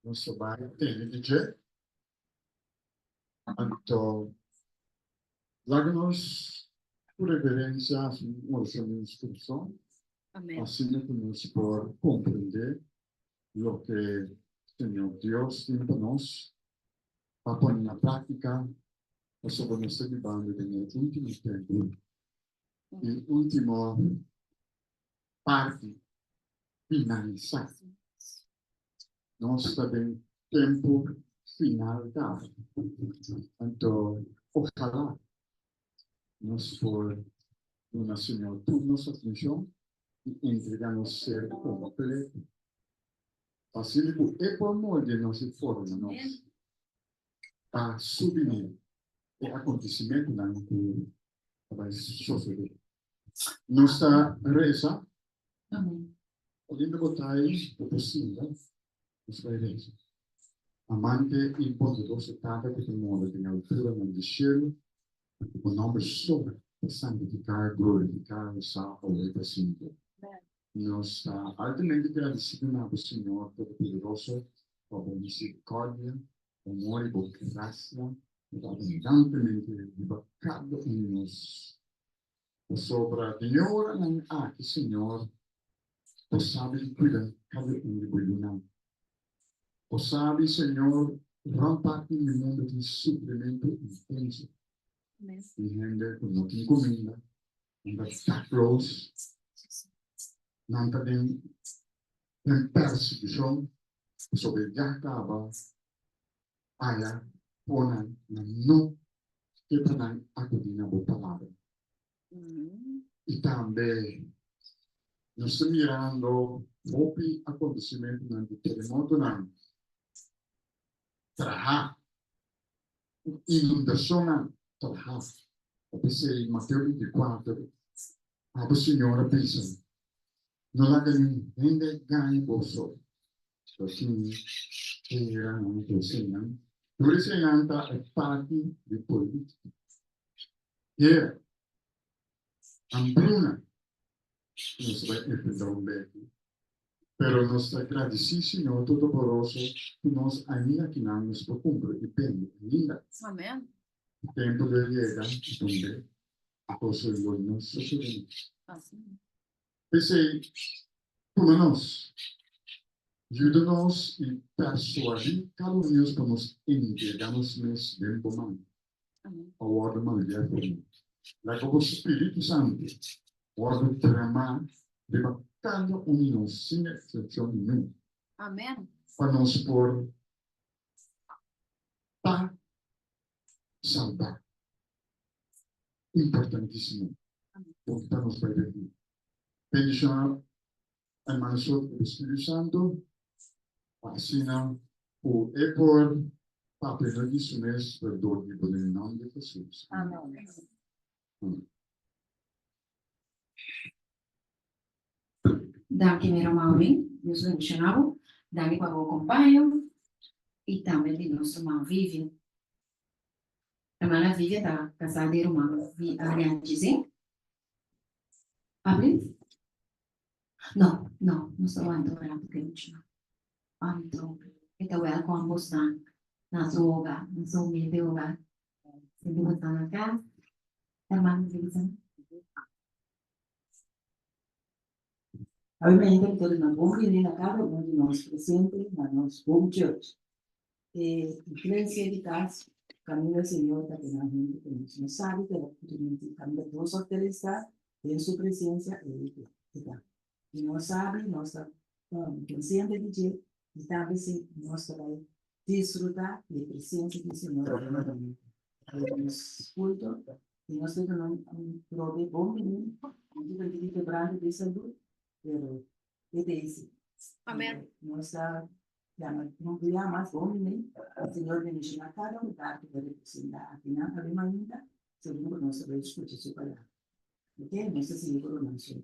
Nos ta bai tene di dje. Anto laga nos ku reverencia hasi un oracion di instruccion, asina ku nos por comprende loke Señor Dios tin pa nos pa pone na practica, pasobra nos ta bibando den e ultimo tempo i ultimo parti finalisá. Nos ta den tempu final kaba. Anto ojalá nos por duna Señor tur nos atenshon i entregá nos ser kompleto pa asina ku E por moldia nos i forma nos pa Su binida, e akontesimentunan ku ta bai sosodé. Nos ta resa. Olinda bo ta ei, bo por sinta. Nos bai resa. Amante i bondadoso Tata ku ta mora den alturanan di shelu, ku bo nòmber so ta santifiká, glorifiká, alsá awe pa semper. Nos ta altamente gradisido na bo, Señor Todopoderoso, pa bo miserikòrdia, bo amor i bo grasia ku ta abundantemente riba kada un di nos. Pasobra den e oranan aki, Señor, Bo sabi di cuida cada un di Bo yunan. Bo sabi, Señor, rond parti di mundo tin sufrimento intenso. Tin hende cu no tin cuminda, nan ta dakloos, nan ta den den persecucion, pasobra ya caba aya pon nan no ke pa nan akudí na bo palabra. I tambe nos ta mirando hopi akontesimentunan di teremotonan trahá, inundashonnan trahá. Ta p'esei Mateo 24, abo Señor a bisa, No laga niun hende gaña boso. Lo tin gueranan ku eseinan. Tur eseinan ta e parti di polítika. Guera, hambruna, nos ta bai enfrentá un beki. Pero nos ta gradisí Señor Totoporoso ku nos ainda kinan nos por kumpra i bende ainda. E tempu lo yega donde e kos lo no sosodé mas. P'esei, tuma nos, yuda nos i persuadí kada un di nos pa nos entregá nos mes den bo man pa wòrdu moldeá for bo. Laga bo spiritu santu wòrdu dramá riba kada un di nos sin eksepshon ningun, pa nos por ta salbá. Importantísimo bo ta nos bai regi. Bendiciona hermano Soto cu Spiritu Santo pa asina cu e por papia no di su mes pero door di bo den nomber di Jesus. Amen. Amen. Danki mi ruman Win, Dios bendiciona bo. Danki pa bo compaño y tambe di nos ruman Vivian. Hermana Vivia ta kasá di ruman Rianchi, sí? Abri? No, no, nos ta wanta un rato ku e muchanan. Anto e ta wèlkòm bosnan na su hogar, na su humilde hogar. Sinti bosnan na kas. Hermana Vivia. Obviamente mi ta duna bon bini na kada un di nos presente na nos home church. E iglesia di kas kaminda Señor ta keda huntu ku nos. Nos sabi ku kaminda dos òf tres ta den su presensia ei e ta. I nos sabi, nos ta konsiente di dje i tambe si nos ta bai disfrutá di e presensia di Señor den nos kulto. I nos ta duna un probe bon bini, un di kebrante di salud, pero e ta esi. Amen. Nos ta yama un bia mas bon bini, e Señor bendiciona cada hogar cu ta representa akinan awe mainta, segun cu nos ta bay scucha su palabra. Ok, nos ta sigui cu Roman Sue.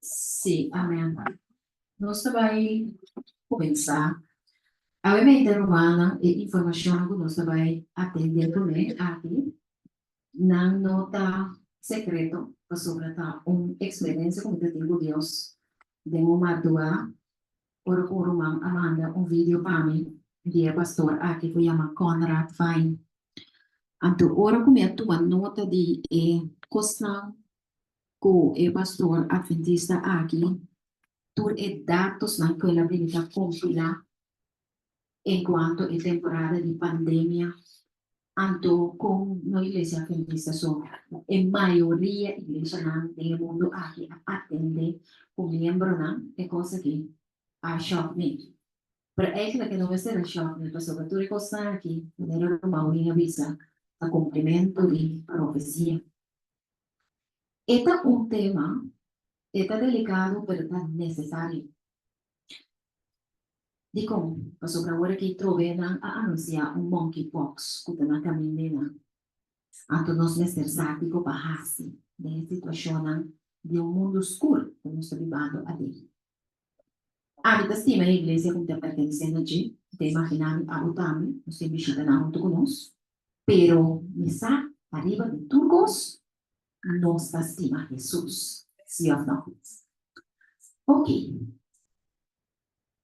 Sí, amen. Nos ta bai kuminsá. Awe mente rumannan, e informashonnan ku nos ta bai atendé kuné aki, nan no ta sekreto, pasobra ta un eksperensia ku mi ta tin ku Dios den un mardugá. Ora ku un ruman a manda un video pa mi di e pastor aki ku yama Conrad Vine. Anto ora ku mi a tuma nota di e kosnan ku e pastor adventista aki, tur e datosnan ku el a bini ta kompilá en kuanto e temporada di pandemia, anto kon no iglesia adventista so, e mayoria iglesianan den e mundu aki a atendé ku miembronan, e kos aki a shòk mi. Pero eigenlijk e no mester a shòk mi pasobra tur e kosnan aki, manera ruman Win a bisa, ta kumplimentu di profesia. E ta un tema, e ta delikado pero ta nesesario. Dikon? Pasobra awor aki trobe nan a anunsiá un monkeypox ku ta na kamindenan. Anto nos mester sa kiko pa hasi den e situashonnan di un mundu skur ku nos ta bibando aden. Ami ta stima e iglesia ku mi ta pertenesé na dje, mi ta imaginá mi abo tambe, nos tin bishitanan huntu ku nos. Pero mi sa ariba di tur kos Nos ta stima Hesus, si òf no? Ok.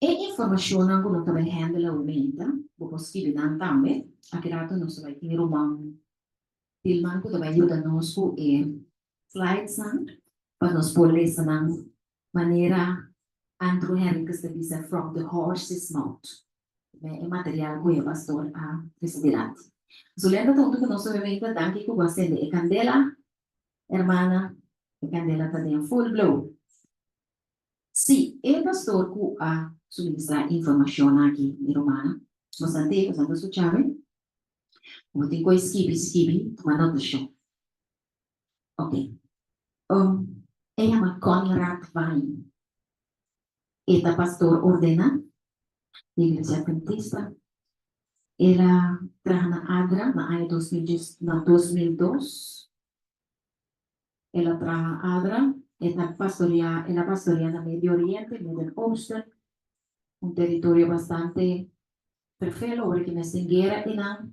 E informashonnan ku no ta bai handle awe-meinta, bo por skibi nan tambe. Aki rato nos ta bai tin ruman Tilman ku ta bai yuda nos ku e slidesnan pa nos por lesa nan manera Andrew Henriquez ta bisa from the horse's mouth. E material ku e pastor a trese dilanti. Zulenda ta huntu ku nos obviamente. Danki ku bo a sende e kandela, hermana. E kandela ta den full blow. Si, e pastor ku a suministrá informashon aki, mi rumannan, bosan te, bosan ta skucha mi? Bo tin ku e skibi skibi, tuma notashon. Ok. E yama Conrad Vine. E ta pastor ordená di Iglesia Adventista. El a traha na Adra na aña 2010, na 2002. El a traha Adra, e ta pastoreá, el a pastoreá na Medio Oriente, Midden-Oosten, un teritorio bastante ferfelo, ora ki mes tin guera einan.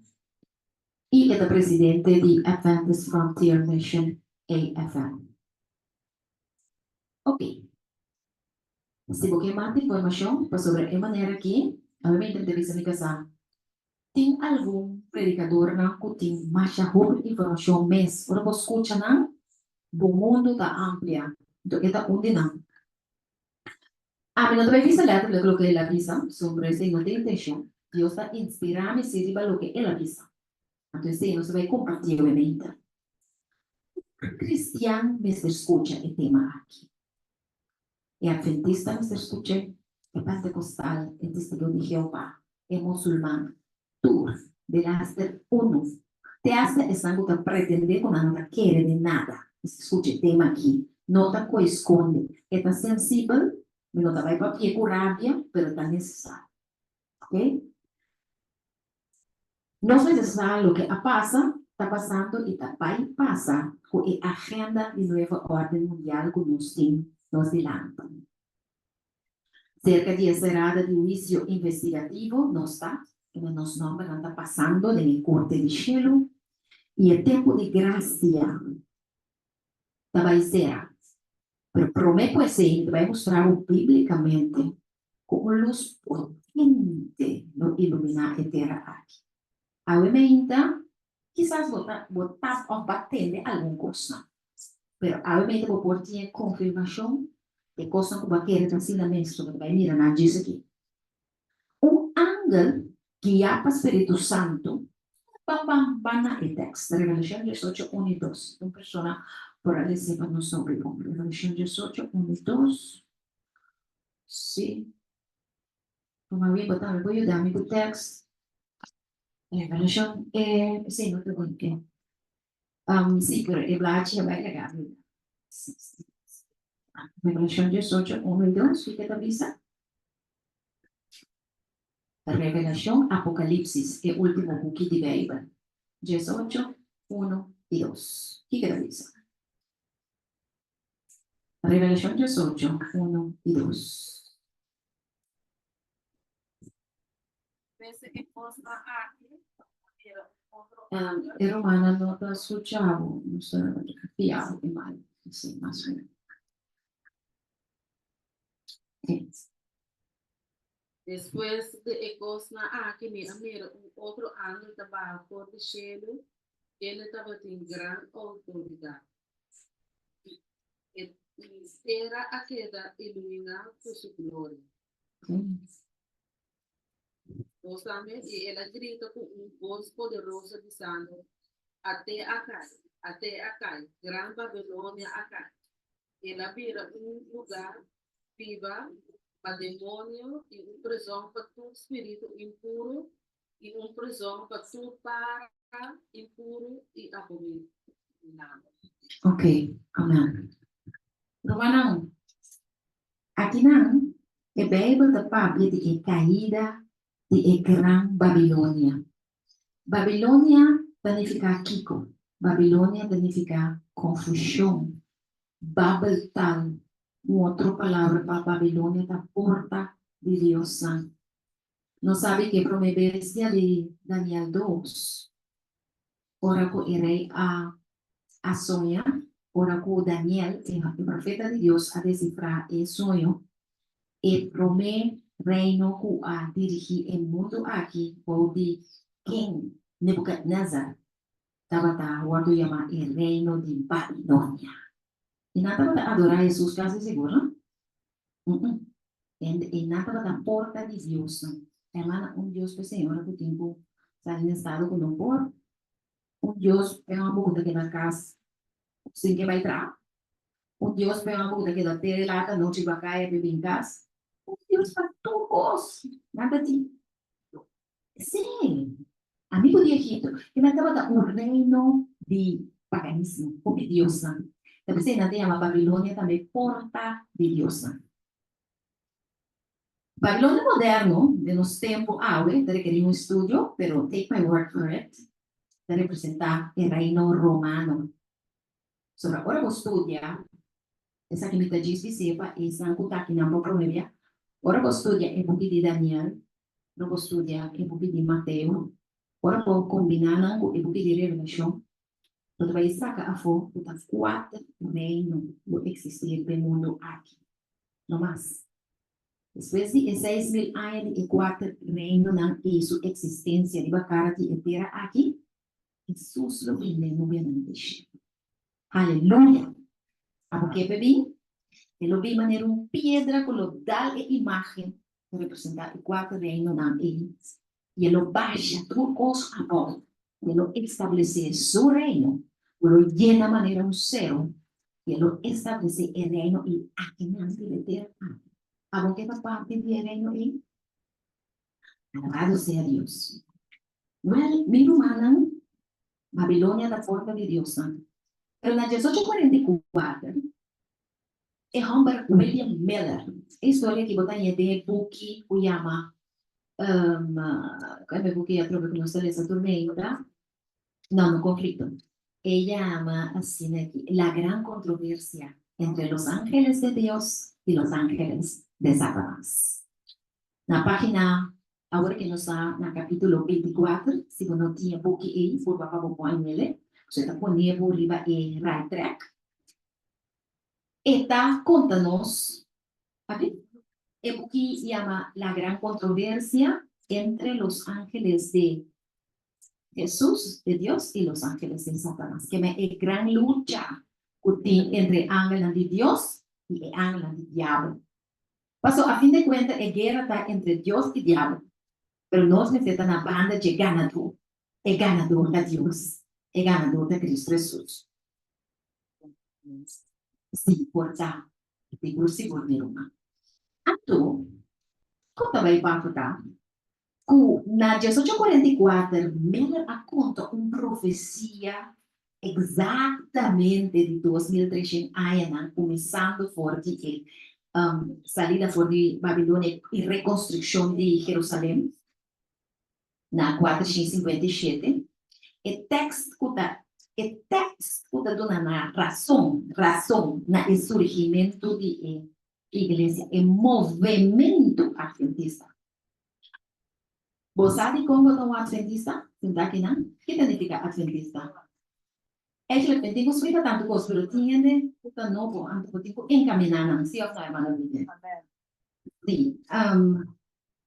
I e ta presidente di Adventist Frontier Mission, AFM. Ok. Si bo ke mas informashon pasobra e manera aki, awe mi intenta bisa mi kasá, tin algun predikadornan ku tin masha hopi informashon mes. Ora bo skucha nan, bo mundu ta amplia. Anto e ta un di nan. Ami no ta bai bisa lèterlik loke el a bisa, pasobra esei no ta intenshon. Dios ta inspirá mi si riba loke el a bisa. Anto esei nos ta bai kompartí awe meinta. Tur kristian mester skucha e tema aki. E adventista mester skuch'é, e pentekostal, e testigo di Jehová, e musulman, tur, delaster unu. Te asta esnan ku ta pretendé ku nan no ta kere den nada, mester skucha e tema aki. No ta koe skonde. E ta sensibel, mi no ta bai papia ku rabia, pero ta nesesario. Oké? Nos mester sa loke a pasa, ta pasando i ta bai pasa ku e agenda di Nuevo Orden Mundial ku nos tin nos dilanti. Serka di e serada di huisio investigativo nos ta, kende nos nòmbernan ta pasando den e korte di shelu, i e tempu di grasia ta bai sera. Pero promé ku esei mi ta bai mustra bo bíblikamente ku un lus potente lo iluminá e tera aki. Awe meinta, kisas bo ta bo tap òf bo a tende algun kosnan, pero awe meinta bo por tin e konfirmashon di e kosnan ku bo a kere ta asina mes, pasobra bo ta bai mira nan djis aki. Un angel guiá pa spiritu santu ban ban ban na e tèks, Revelashon diesocho, un i dos. Un persona por a lesa pa nos hopi bon. Revelashon diesocho, un i dos. Sí. Tuma wi, bo tambe por yuda mi ku tèks. Revelashon, e, esei no ta bon ke. Sí, pero e blachi a bai laga mi. Revelashon diesocho, un i dos, kiko ta bisa? Revelashon, Apokalipsis, e último buki di Beibel, diesocho, unu i dos. Kiko ta bisa? Revelashon diesocho, unu i dos. E rumannan no ta skucha bo, nos ta fia bo e mal, así mas o menos. Despues di e kosnan aki mi a mira un otro angel ta baha for di shelu, kende tabatin gran outoridat. I e tera a keda iluminá ku su gloria. Bo sabe? I el a grita ku un bos poderoso bisando, At'é a kai, at'é a kai, gran Babilonia a kai! El a bira un lugá biba pa demonio i un prizòn pa tur spiritu impuru i un prizòn pa tur para impuru i abominabel. Ok, amen. Rumannan, akinan e Bijbel ta papia di e kaida di e Gran Babilonia. Babilonia ta nifiká kiko? Babilonia ta nifiká konfushon. Babeltal, un otro palabra pa Babilonia ta porta di diosnan. Nos sabi ku e promé bestia di Daniel dos, ora ku e rei a a soña, ora ku Daniel, e profeta di Dios, a desifrá e soño, e promé reino ku a dirigí e mundu aki bou di ken Nebukadnezar tabata wòrdu yamá e reino di Babilonia. I nan tabata adorá Hesus kasi sigur, no? Uh-uh. E nan tabata porta di diosnan. Hermana, un dios pa e señora ku tin ku sali na estado ku no por. Un dios pa e hòmber ku ta keda kas sin ke bai traha. Un Dios pa e hòmber ku ta keda te lat anochi ba kaya pa e bin kas. Un Dios pa tur kos. Nan ta tin. Sí, amigu di Egipto, e nan tabata un reino di paganismo, hopi diosnan. Ta p'esei nan ta yama Babilonia tambe porta di diosnan. Babilonia moderno den nos tempu awe ta rekerí un estudio, pero take my word for it, ta representá e reino romano. Sobra ora bo studia, esaki mi ta djis bis'é pa esnan ku ta akinan por promé bia, ora bo studia e buki di Daniel, ora bo studia e buki di Mateo, ora bo kombiná nan ku e buki di Revelashon, bo ta bai saka afó ku ta kuater reino lo eksistí riba e mundu aki, no mas. Despues di e 6000 aña di e kuater reinonan ei su eksistensia riba kara di e tera aki, Hesus lo bin den nubenan di shelu. Aleluya! Abo ke p'e bin? E lo bin manera un piedra ku lo dal e imágen ku representá e kuater reinonan ei, i e lo basha tur kos abou, i e lo establesé su reino ku lo yena manera un seru, i e lo establesé e reino ei akinan riba e tera aki. Abo ke ta parti di e reino ei? Alabado sea Dios! Wèl, mi rumannan, Babilonia ta porta di diosnan. Pero na 1844, e hòmber William Miller, e historia aki bo ta haña den e buki ku yama, kua e buki atrobe ku nos ta lesa tur meinta? No, no konflikto. E yama asina aki, La gran controversia entre los ángeles de Dios y los ángeles de Satanás. Na página Awor ke nos ta na kapítulo 24, si bo no tin e buki ei, purba pa bo pon e So e ta pone bo riba e right track. E ta konta nos, papi? E buki yama La gran controversia entre los ángeles de Jesús, de Dios, y los ángeles de Satanás. Ke men e gran lucha ku tin entre e angelnan di Dios i e angelnan di diabel. Paso a fin de kuenta e guera ta entre Dios i diabel, pero nos mester ta na banda dje ganador. E ganador ta Dios, e ganador ta Cristo Hesus. Sí, por ta. Sigur, sigur, mi ruman. Anto, kon ta bai pafo ta ku na 1844 Miller a konta un profesia Eksaktamente di 2300 añanan, kuminsando for di e salida for di Babilonia i rekonstrukshon di Jerusalem na 457, e tèkst ku ta e tèkst ku ta duna na rason rason na e surgimentu di e iglesia, e movementu atventista. Bo sa dikon bo ta un atventista? Sinta akinan. Ki ta nifiká atventista? Actually, mi tin ku splika tantu kos, pero tin hende ku ta nobo, anto bo tin ku enkaminá nan, sí òf no, hermana Vivian? Sí.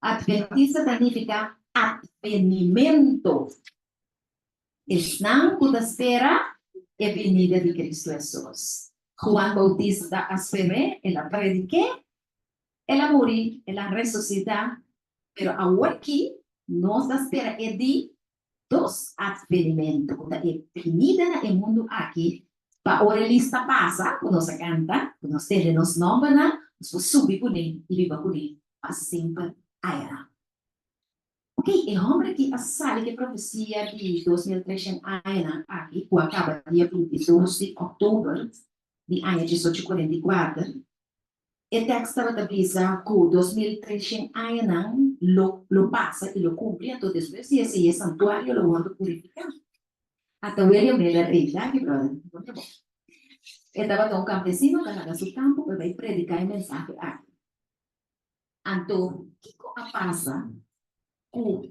Adventista ta nifiká atvenimento. Esnan ku ta spera e binida di Kristu Hesus. Juan Boutista a sper'é, el a predik'é, el a muri, el a resusitá, pero awoki nos ta spera e di dos atvenimento, ku ta e binida na e mundu aki, pa ora e lista pasa, ku nos a kanta, ku nos tende nos nòmbernan, nos por subi kuné i biba kuné pa semper ayera. Ok, e hòmber aki a sali ku e profesia di 2300 añanan aki, ku a kaba dia 22 di òktober di aña 1844. E tèks tabata bisa ku 2300 añanan lo lo pasa i lo kumpli, anto despues di esei e santuario lo wòrdu purifiká. Ata William Miller ei, danki bròder, bon trabou. E tabata un kampesino ku a laga su kampo pa e bai prediká e mensahe aki. Anto, kiko a pasa ku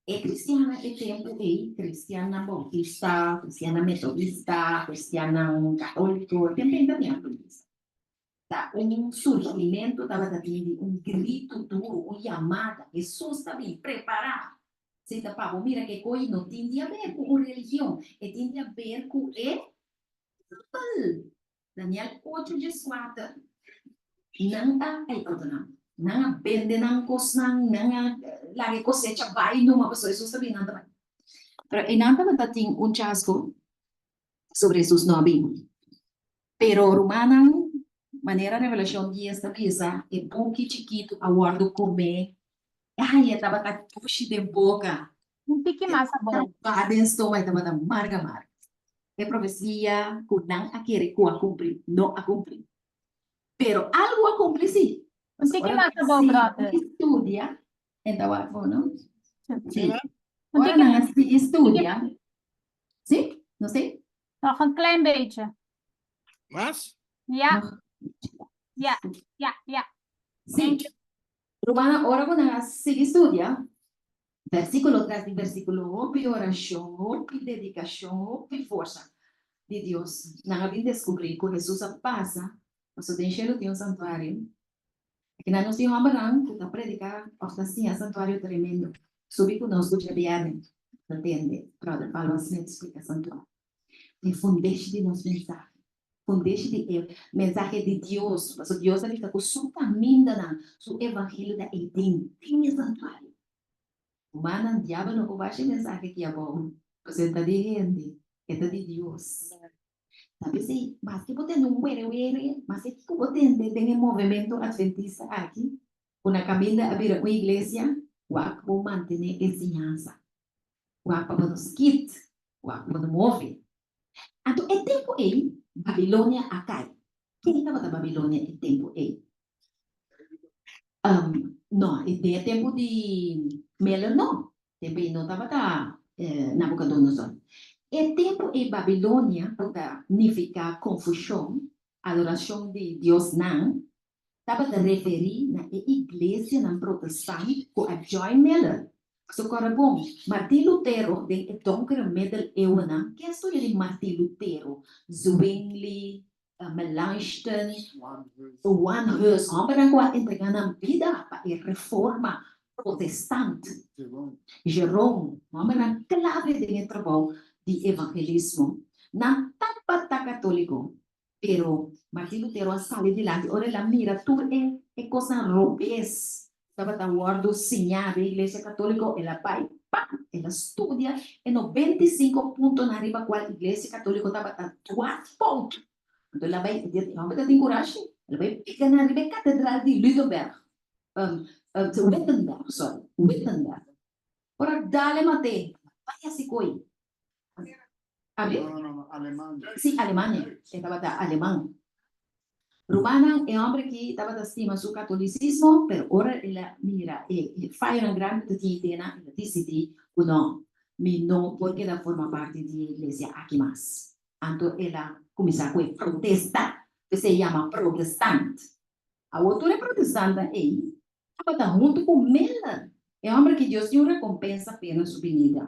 e kristiannan e tempu ei, kristiannan boutista, kristiannan metodista, kristiannan katóliko, e tempu ei ta bin adventista? Ta un surgimentu tabata tin di un gritu duru, un yamada, Hesus ta bin, prepará! Si ta pa bo mira ke koi no tin di haber ku un religion, e tin di haber ku e puebel. Daniel ocho dieskuater, Nan a, ay perdona, nan a bende nan kosnan, nan a laga e kosecha bai numa pasobra Hesus ta bin, nan ta bai. Pero einan tabata tin un chasco sobre Hesus no a bin. Pero rumannan, manera Revelashon dies ta bisa, e buki chikitu a wòrdu komé, ay e tabata dushi den boka. Un tiki mas abou. Ba den stoma e tabata marga marga. E profesia ku nan a kere ku a kumpli no a kumpli. Pero algu a kumpli si. Un tiki mas abou, brother. Si studia, en ta wak bo, no? Si. Un Ora tiki nan a sigui studia, si? No si? Nog een klein beetje. Mas? Ja, Nog. ja, ja, ja. Si. Thank you. Rumannan, ora ku nan a sigui studia, Versíkulo tras di versíkulo, hopi orashon, hopi dedikashon, hopi forsa di Dios. Nan a bin deskubrí ku Hesus a pasa, pasobra den shelu tin un santuario. Akinan nos tin hòmbernan ku ta prediká òf ta siña santuario tremendo. Subi ku nos ku djabièrnè ta tende Bròder Palwa Smith splika santuario. E fundeshi di nos mensahe, fundeshi di e mensahe di Dios, pasobra Dios a bisa ku su kamindanan, su evangelio ta ei den, den e santuario. Rumannan, diabel no por basha e mensahe aki abou, pasobra e ta di hende, e ta di Dios. Ta p'esei, maske bo tende un were were, maske kiko bo tende den e movemento adventista aki, ku na kaminda a bira un iglesia, wak bo mantené e siñansa. Wak pa bo no skit, wak pa bo no move. Anto e tempu ei, Babilonia a kai. Ken tabata Babilonia e tempu ei? No, den e tempu di Miller no. Tempu ei no tabata Nabucodonosor. E tempu ei Babilonia, ku ta nifiká konfushon, adorashon di diosnan, tabata referí na e iglesianan protestant ku a join Miller. So kòrda bon, Martin Lutero den e donkere Middeleeuwennan, ken studia di Martin Lutero? Zwingli, Melanchthon, Juan Hus, hòmbernan ku a entregá nan bida pa e Reforma Protestant. Jerome, hòmbernan klave den e trabou di evangelismo. Nan tabata katóliko, Pero Martin Lutero a sali dilanti ora el a mira tur e e kosnan robes ku tabata wòrdu siñá den Iglesia Katóliko, el a bai pam! El a studia e 95 puntonan riba kual Iglesia Katóliko tabata dwars fout. Anto el a bai, e hòmber ta tin kurashi, el a bai pika nan riba e katedral di Lüdenberg, Wittenberg, sorry, Wittenberg. Ora dale mat'é, bai hasi koi. Abi? No, no, no, Alemania. Sí, Alemania. E tabata aleman. Rumannan, e homber aki tabata stima su catolicismo, pero ora el a mira e e fayonan grandi cu tin den nan, el a dicidi cu no, mi no por keda forma parti di e iglesia aki mas. Anto el a cuminsa cu e protesta, p'esei yama protestant. Awor tur e protestantnan ei tabata huntu cu Miller, e homber aki Dios tin un recompensa p'e na su binida.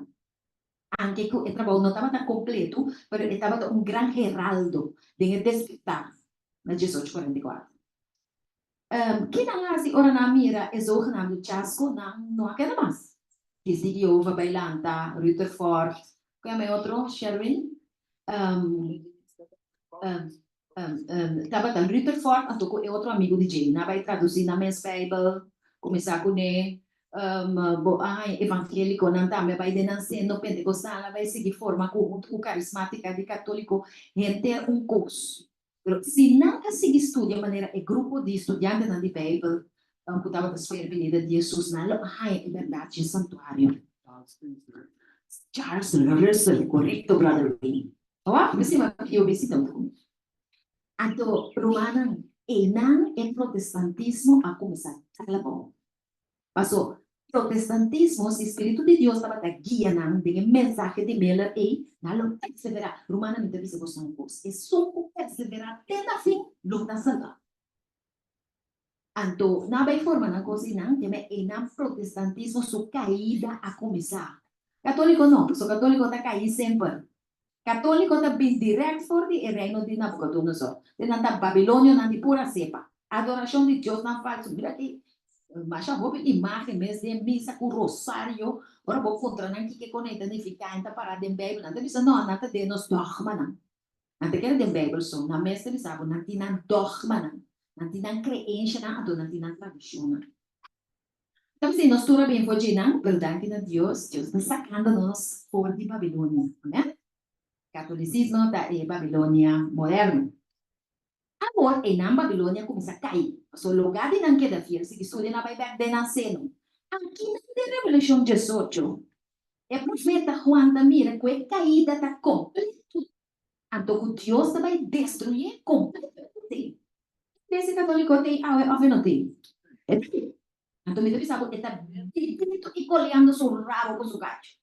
Anke ku e trabou no tabata kompletu, pero e tabata un gran heraldo den e despertar na 1844. Ki nan a hasi ora nan a mira e zogenaamde chasco? Nan no a keda mas. Testigo di Jehova bai lanta, Rutherford, ku yama e otro, Sherwin? Tabata Rutherford anto ku e otro amigu di dje. Nan a bai tradusí nan mes Beibel, kuminsá kuné. Bo a haña evangéliconan tambe a bai den nan seno, pentekostal a bai sigui forma ku huntu ku karismátika di katóliko, henter un kos. Pero si nan a sigui studia manera e grupo di studiantenan di Beibel ku tabata spera binida di Hesus, nan lo a haña e bèrdat dje santuario. Charles Russell, korekto, Brother Wayne. Awor, mi stima pio bisita un poco. Anto, rumannan, einan e protestantismo a kuminsá dal abou. Paso, protestantismo, si Spiritu di Dios tabata guia nan den e mensahe di Miller ei, nan lo perseverá. Rumannan, mi ta bisa boso un kos, esun ku perseverá te na fin lo ta salbá. Anto, nan a bai forma nan kos einan, keme einan protestantismo su kaida a kuminsá. Katóliko no, paso katóliko ta kai semper. Katóliko ta bin dirèkt for di e reino di Nabukodonosor. Te nan ta babilonionan di pura sepa. Adorashon di diosnan falsu. Mira ki masha hopi imágen mes den misa ku rosario. Ora bo puntra nan kiko kon ei ta nifiká, nan ta pará den Beibel, nan ta bisa no, nan ta den nos dògmanan. Nan ta kere den Beibel so. Nan mes ta bisa bo nan tin nan dògmanan, nan tin nan kreenshanan anto nan tin nan tradishonnan. Ta p'esei nos tur a bin for dje nan, pero danki na Dios, Dios ta sakando nos for di Babilonia. Amen. Katolisismo ta e Babilonia moderno. Awor einan Babilonia kuminsá kai, pasobra lugá di nan keda fiel, sigui studia nan bai bèk den nan seno. Akinan den Revelashon diesocho, e profeta Juan ta mira ku e kaida ta kompleto, anto ku Dios ta bai destruyé kompletamente. Iglesia Católico t'ei awe of e no t'ei? E t'ei. Anto mi ta bisa bo e ta bibitu i koleando su rabo ku su kachu.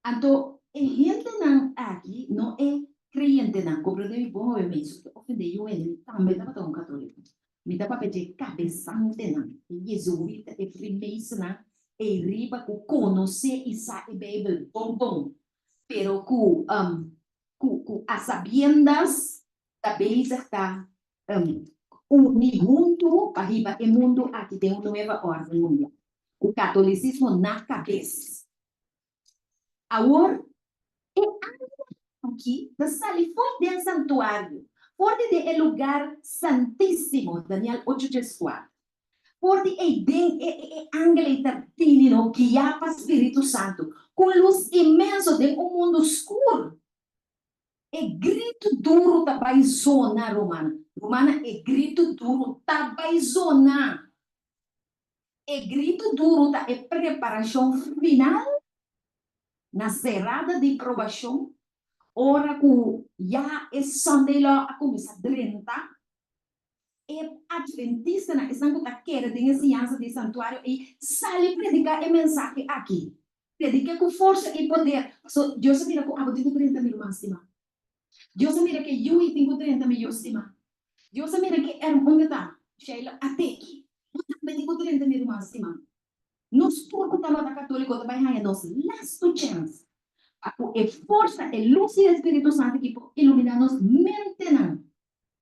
Anto e hendenan aki no e kreyentenan, komprende mi bon awe mi so ta ofende yu hende, mi tambe tabata un katoliko. Mi ta papia dje kabesantenan, e jezuita, e freemasonnan ei riba ku konosé i sa e Beibel bon bon, pero ku ku ku a sabiendas ta bezig ta uni huntu pa hiba e mundu aki den un nueva orden mundial, ku katolisismo na kabes. Awor, e angel aki ta sali for den santuario, for di den e lugar santísimo, Daniel ocho dieskuater. For di ei den e e angel ei ta bini no, guiá pa Spiritu Santu, ku un lus inmenso den un mundu skur. E gritu duru ta bai zona, Romana. Romana, e gritu duru ta bai zona. E gritu duru ta e preparashon final na serada di probashon, ora ku ya e Sunday Law a kuminsá drenta. E adventistanan, esnan ku ta kere den e siñansa di e santuario ei, sali prediká e mensahe aki. Prediká ku forsa i poder. Pasobra Dios a mira ku abo tin ku drenta, mi ruman stimá. Dios a mira ku e yu ei tin ku drenta, mi yu stimá. Dios a mira ku e herm, unda ta? Sheila, at'e aki. Bo tambe tin ku drenta, mi ruman stimá. Nos tur ku tabata katóliko ta bai haña nos lastu chèns pa ku e forsa, e lus di e Spiritu Santu ki por iluminá nos mentenan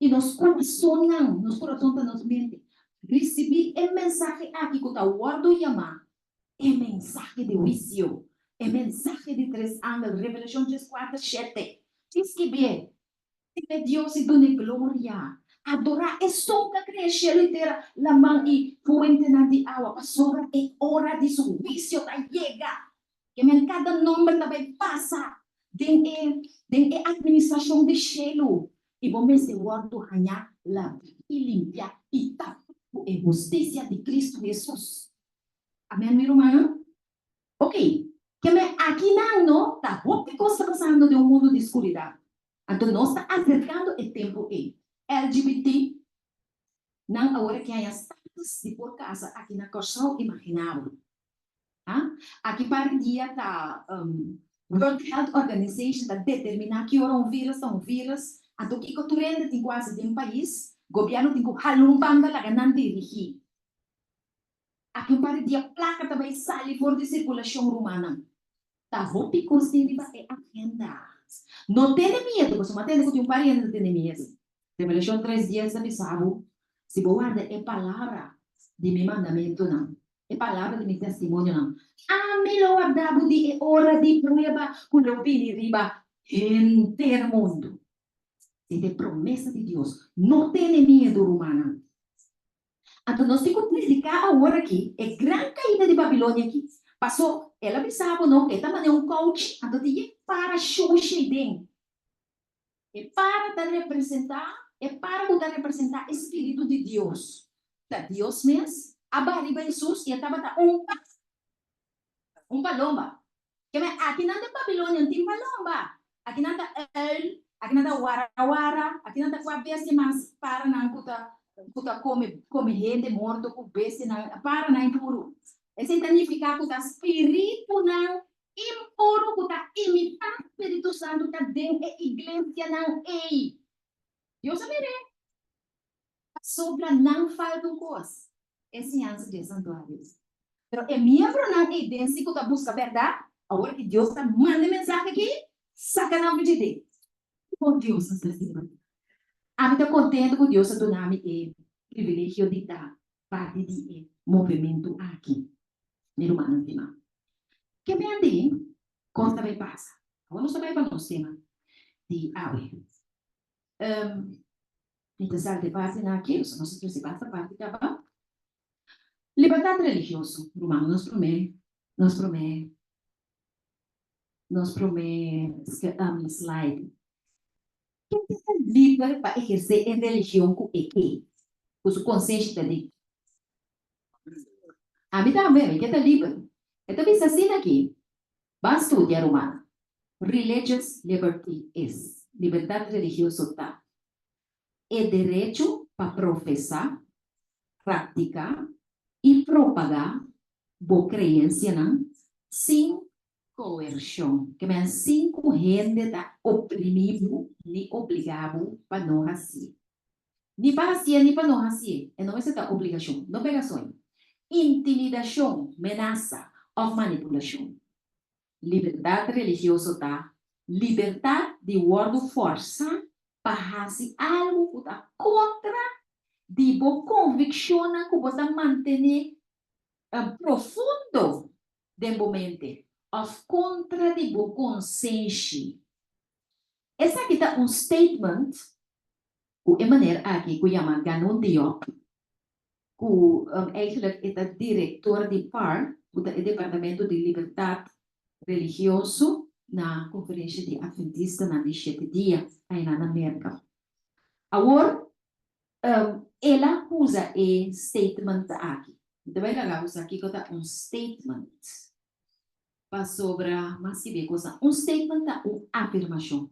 i nos kurasonnan, nos kurason ta nos mente, risibí e mensahe aki ku ta wòrdu yamá e mensahe di huisio, e mensahe di tres angel, Revelashon dieskuater, shete. Tin skibié, Teme Dios i dun'é gloria, adorá Esun ku a krea shelu i tera, laman i fuentenan di awa, pasobra e ora di su huisio ta yega. Kemen kada nòmber ta bai pasa den e den e atministrashon di shelu i bo mester wòrdu hañá labá i limpiá i tapá ku e hustisia di Kristu Hesus. Amèn, mi rumannan? Oke, kemen akinan no ta hopi kos ta pasando den un mundu di skuridat. Anto nos ta aserkando e tempu ei. LGBT nan awor a ke haña status di por kasa aki na Kòrsou, imaginá bo. Aki par di dia ta World Health Organization ta determiná ki ora un virus ta un virus, anto kiko tur hende tin ku hasi den pais, gobièrnu tin ku hala un banda laga nan dirigí. Aki un par di dia plaka ta bai sali for di sirkulashon rumannan. Ta hopi kos tin riba e agenda. No tene miedu, pasobra mi a tende ku tin un par di hende ta tene miedu. Revelashon tres dies ta bisa bo. Si bo warda e palabra di mi mandamentunan, e palabra di mi testimonionan, ami lo warda bo di e ora di prueba ku lo bini riba henter mundu. Esei ta e promesa di Dios. No tene miedu, rumannan. Anto nos tin ku prediká awor aki e gran kaida di Babilonia aki. Pasó el a bisa bo no ku e ta manera un kouchi, anto tin e para shushi den. E para ta representá, e para ku ta representá e spiritu di Dios. Ta Dios mes a baha riba Hesus i e tabata un un palomba. Keme akinan den Babilonia no tin palomba. Akinan ta uil, akinan ta warawara, akinan ta kua bestia mas paranan ku ta ku ta kome kome hende morto ku bestianan, paranan impuru. Esei ta nifiká ku ta spiritunan impuru ku ta imitá spiritu santu ta den e iglesianan ei. Dios a mir'é. Pasobra nan falta un kos, e siñansa di e santuario. Pero e miembronan ei den si ku ta buska bèrdat, awor ki Dios ta manda e mensahe aki, saka nan for dje. Kon Dios a sa siña? Ami ta kontentu ku Dios a duna mi e privilegio di ta parti di e movementu aki, mi rumannan stimá. Ke mende kos ta bai pasa? Awor nos ta bai pa nos tema di awe. Mi ta salta e partinan aki, pasobra nos a trese basta parti kaba. Libertat religioso, ruman, nos promé, nos promé, nos promé slide. Ken ta ta liber pa ehersé e religion ku e ke, ku su konsenshi ta di? Ami tambe, mi ke ta liber. E ta bisa asina aki, Ban studia, ruman. Religious liberty is, libertat religioso ta, e derecho pa profesá, praktiká i propagá bo kreensianan sin koershon, ke men sin ku hende ta oprimí bo ni obligá bo pa no hasié. Ni pa hasié ni pa no hasié, e no mester ta obligashon. No pega soño. Intimidashon, menasa òf manipulashon. Libertat religioso ta libertat di wòrdu fòrsá pa hasi algu ku ta kontra di bo konvikshonnan ku bo ta mantené profundo den bo mente òf kontra di bo konsenshi. Esaki ta un statement ku e meneer aki ku yama Ganoune Diop, ku eigenlijk e ta direktor di par, ku ta e departamento di libertat religioso na Konferensha di Atventistanan di Shete Dia ayina na Merka. Awor el a usa e statement aki. Mi ta bai laga usa kiko ta un statement. Pasobra mas ki be kosnan. Un statement ta un afirmashon.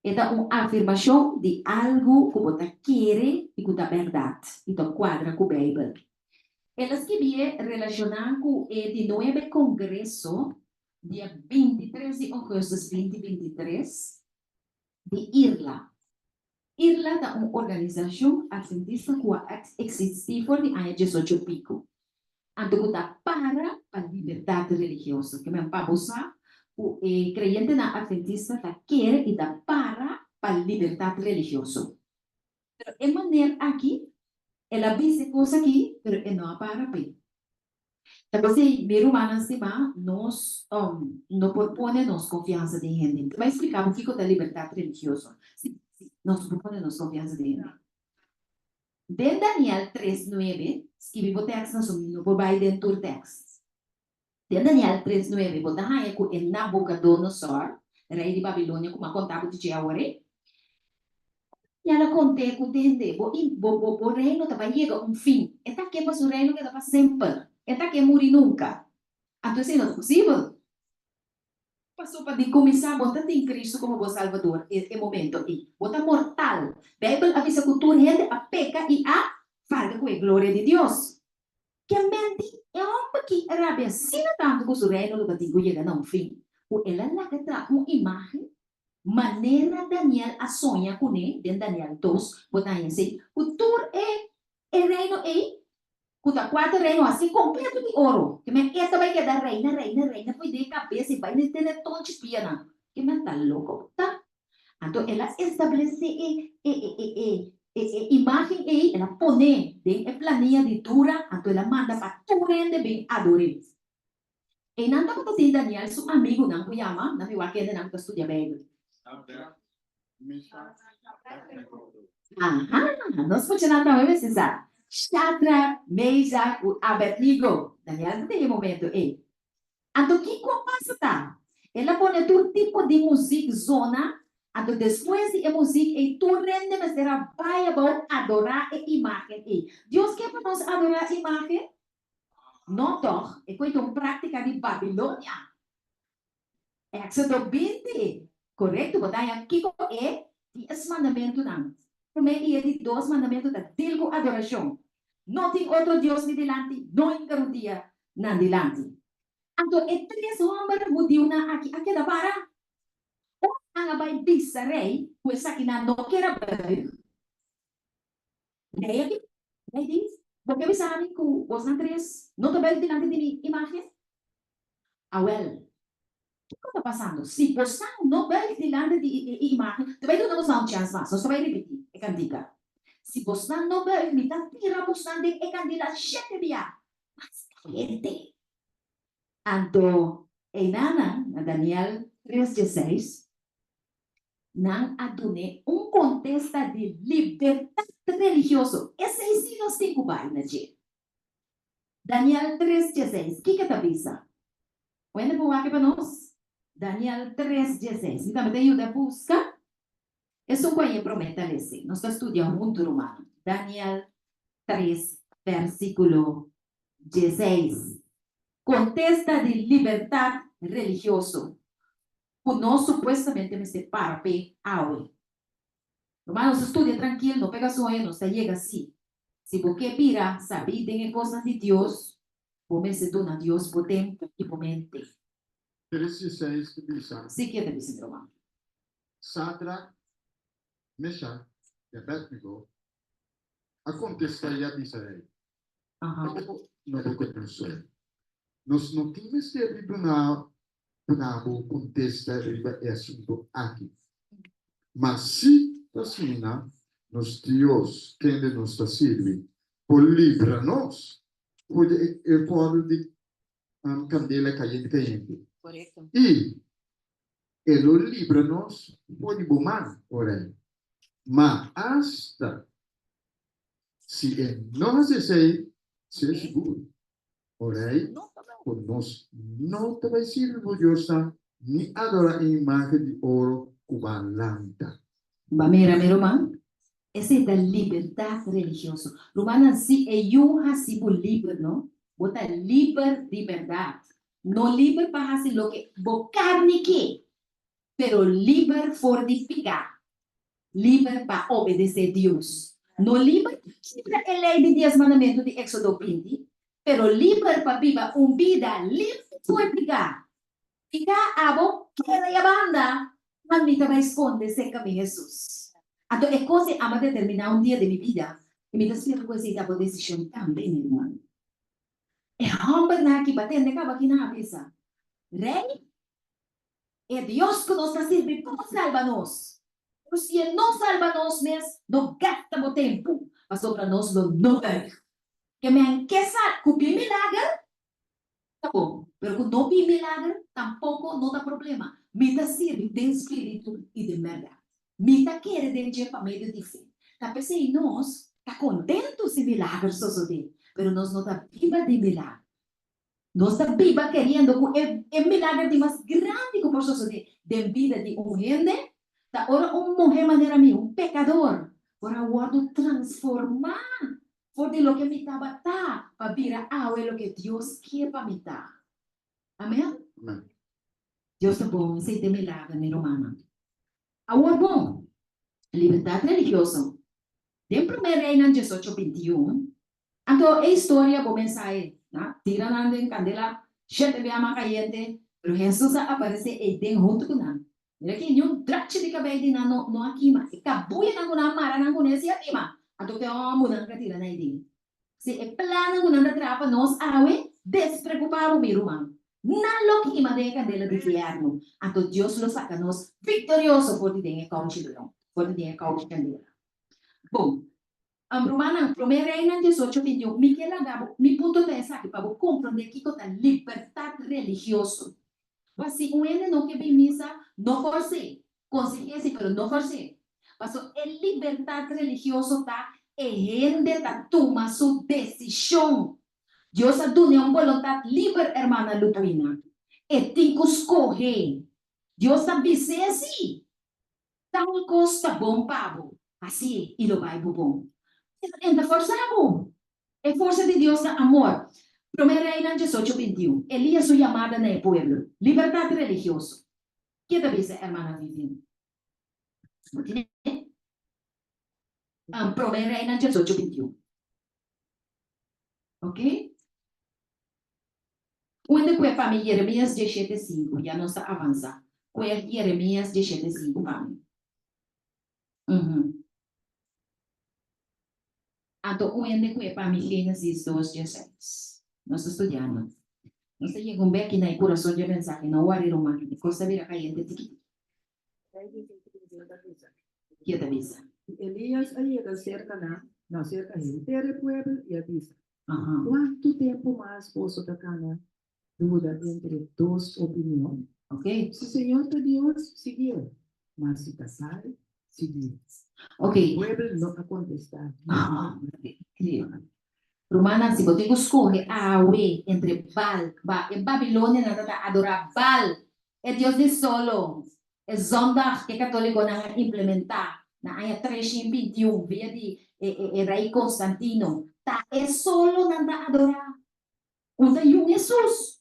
E ta un afirmashon di algu ku bo ta kere i ku ta bèrdat i ta kuadra ku Beibel. El a skibié relashoná ku e di nuebe kongreso dia 23 di ougùstùs 2023 di IRLA. IRLA ta un organisashon atventista ku a eksistí for di aña diesocho piku, anto ku ta para pa libertat religioso. Ke men pa bo sa ku e kreyentenan atventista ta kere i ta para pa libertat religioso. Pero e maner aki, el a bisa e kos aki, pero e no a para p'e. Ta p'esei, mi rumannan stimá, nos no por pone nos konfiansa den hende. Mi ta bai splika bo kiko ta libertat religioso. Sí, sí, nos no por pone nos konfiansa den hende. Den Daniel tres nuebe, skibi bo tèkstnan so mi no por bai den tur tèkst. Den Daniel tres nuebe bo ta haña ku e Nabukadonosor, rei di Babilonia ku mi a konta bo dje awor ei, Daniel a kont'é ku tende, bo bo bo bo reino ta bai yega un fin. E ta ke pa su reino keda pa semper. E ta ke muri nunka. Anto esei no ta posibel. Pasobra di kuminsá bo ta tin Kristu komo bo Salvador e e momento ei. Bo ta mortal. Beibel a bisa ku tur hende a peka i a falta ku e gloria di Dios. Ke menti e homber ki a rabia asina tantu ku su reino lo ta tin ku yega na un fin, ku el a laga traha un imágen Manera Daniel a soña kuné den Daniel dos, bo ta haña esei, ku tur e e reino ei, ku ta kuater reino hasi kompleto di oro, ke men e ta bai keda reina, reina, reina fo'i den e kabes i bai te na e tonchi pianan. Ke men ta loko bo ta? Anto el a establesé e e e e e e e imágen ei el a pon'é den e plania di Dura, anto el a manda pa tur hende bin ador'é. Einan tabata tin Daniel su amigunan ku yama, nan mi wak hendenan ku ta studia Beibel. Aha, nos muchanan tambe mester sa. Shadrach, Meshach ku Abednego. Daniel ta den e momento ei. Anto kiko a pasa ta? El a pone tur tipo di muzik zona, anto despues di e muzik ei tur hende mester a bai abou adorá e imágen ei. Dios ke pa nos adorá imágen? No tòg, e koe ta un práktika di Babilonia. Éxodo 20, Korekto, bo ta haña kiko e dies mandamentunan. Promé i e di dos mandamentu ta dil ku adorashon. No tin otro dios mi dilanti, no hinka rudia nan dilanti. Anto e tres hòmber hudiunan aki a keda para. Ora nan a bai bisa rei ku esakinan no ker a buig, rei a di, Rei di, Bo ke bisa mi ku bosnan tres no ta buig dilanti di mi imágen? Awèl, kiko ta pasando? Si bosnan no buig dilanti di e imágen, ta bai duna bosnan un chèns mas, nos ta bai ripití e kantika. Si bosnan no buig, mi ta tira bosnan den e kandila shete bia mas kayente. Anto einanan, na Daniel tres dieseis, nan a dun'é un kontesta di libertat religioso. Esei sí nos tin ku bai na dje. Daniel tres dieseis, kiko ta bisa? Wende por wak pa nos? Daniel tres dieseis. Mi tambe ta yuda buska. Esun ku a e promé ta lese. Nos ta studia huntu, rumannan. Daniel tres, versíkulo dieseis. Kontesta di libertat religioso ku nos supuestamente mester para p'e awe. Ruman, nos ta studia trankil, no pega soño, nos ta yega si. Si bo ke bira sabí den e kosnan di Dios, bo mester duna Dios bo tempu i bo mente. Tres dieseis ta bisa. Si, ke ta bisa mi ruman? Sadrak, Meshak i Abednego a kontestá i a bisa rei, Abo Nabukodonosor, nos no tin mester di duna duna bo kontesta riba e asuntu aki. Ma si ta asina, nos Dios, kende nos ta sirbi, por libra nos for di e fòrnu di kandela kayente kayente. I E lo libra nos for di bo man, o rei. Ma asta si e no hasi esei, sea sigur, o rei, ku nos no ta bai sirbi bo diosnan ni adorá e imágen di oro ku bo a lanta. Bo a mira mi ruman? Esei ta libertat religioso. Rumannan, si e yu hasi bo liber, no? Bo ta liber di bèrdat. No liber pa hasi loke bo karni ke, pero liber for di piká, liber pa obedesé Dios. No liber pa kibra e lei di Dies Mandamentu di Éksodo 20, pero liber pa biba un bida limpi for piká. Piká abo keda ya banda, ami ta bai skonde serka mi Hesus. Anto e kos ei ama determiná un dia den mi bida, i mi ta spera ku esei ta bo desishon tambe, mi ruman. E hòmbernan aki batende kaba ki nan a bisa, Rei, e Dios ku nos ta sirbi por salba nos. Pero si e no salba nos mes, no gasta bo tempu, pasobra nos lo no buig. Ke men ke sa ku bin milager, ta bon, pero ku no bin milager, tampoko no ta problema. Mi ta sirbi den spiritu i den bèrdat. Mi ta kere den dje pa medio di fe. Ta p'esei nos ta kontentu si milager sosodé, pero nos no ta biba di milager. Nos ta biba keriendo ku e e milager di mas grandi ku por sosodé den bida di un hende ta ora un muhé manera mi, un pekador, por a wòrdu transformá for di loke mi tabata pa bira awe loke Dios ke pa mi ta. Amen? Amen. Dios ta bon, esei ta e milager, mi rumannan. Awor bon, libertat religioso. Den Promé Reinan 18, 21, anto e historia bo mensahe, na tira nan den kandela shete bia mas kayente, pero Hesus a aparesé eiden huntu ku nan. Mira ki niun drachi di kabei di nan no no a kima, e kabuyanan ku nan a mara nan kuné si a kima, anto ke hòmbunan ka tira nan eiden. Si e plannan ku nan ta traha pa nos awe, despreokupá bo, mi ruman. Nan lo kima den e kandela di fièrnu, anto Dios lo saka nos viktorioso for di den e kouchi leon, for di den e kouchi kandela. Bon. Rumannan, Promé Reinan diesocho bintiun, mi ke laga bo, mi punto ta esaki, pa bo komprondé kiko ta libertat religioso. Bo si un hende no ke bin misa, no fors'é. Konseh'é si, pero no fors'é. Paso e libertat religioso ta e hende ta tuma su desishon. Dios a dun'é un boluntat liber, hermana Ludwina. E tin ku skohe. Dios ta bis'é si. Tal kos ta bon pa bo, hasié i lo bai bo bon. E ta forsa bo. E forsa di Dios ta amor. Promé Reinan diesocho bintiun, Elías su yamada na e pueblo, Libertat religioso. Ke ta bisa, hermana Vivian? Bo tine? Promé Reinan diesocho bintiun. Ok? Unda ku e pa mi Jeremias dieshete sinku, ya nos ta avansa. Ku e Jeremias dieshete sinku pa mi. Uhum. Anto unda ku e pa mi Genesis dos dieseis. Nos ta studiando. Nos ta yega un beki na e kurason dje mensahe, no wari ruman, e kos ta bira kayente tiki tiki. Ke ta bisa? Elias a yega serka nan, no serka henter e pueblo, i a bisa, Kuantu tempu mas boso ta kana duda entre dos opinion? Ok. Si Señor ta Dios, siguié, ma si ta Baal, siguié. Ok. E pueblo no a kontestá nada. Rumannan, si bo tin ku skohe awe entre Baal, ba, e babilonianan ta ta adorá Baal, e dios di solo, e zondag ku e katólikonan a implementá na aña 321 via di e e rei Constantino, ta e solo nan ta adorá. Un ta yun Hesus.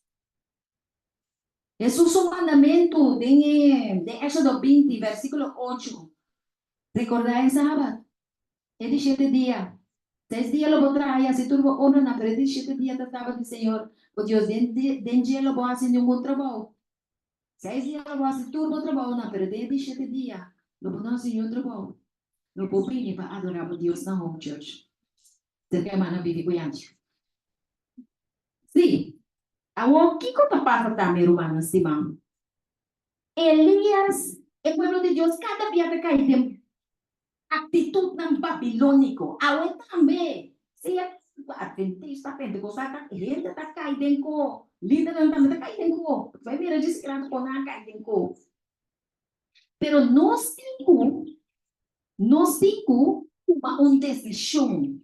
Hesus su mandamentu den e den Éxodo 20 versíkulo ocho, Rekordá e sabat, e di shete dia. Seis dia lo bo traha i hasi tur bo obranan, pero e di shete dia ta sabat di Señor bo Dios, den den dje lo bo hasi ningun trabou. Seis dia lo bo hasi tur bo trabounan, pero den e di shete dia lo bo no hasi niun trabou. Lo bo bini pa adorá bo Dios na Home Church. Serka hermana Vivi Goyanchi. Sí. Awor, kiko ta pasa tambe, rumannan stimá? Elías, e pueblo di Dios kada bia ta kai den aktitutnan babilóniko. Awe tambe, sea adventista, pentekostal, ta hende ta kai den ko. Lidernan tambe ta kai den ko. Bai mira djis grandi kon nan a kai den ko. Pero nos tin ku, nos tin ku tuma un desishon.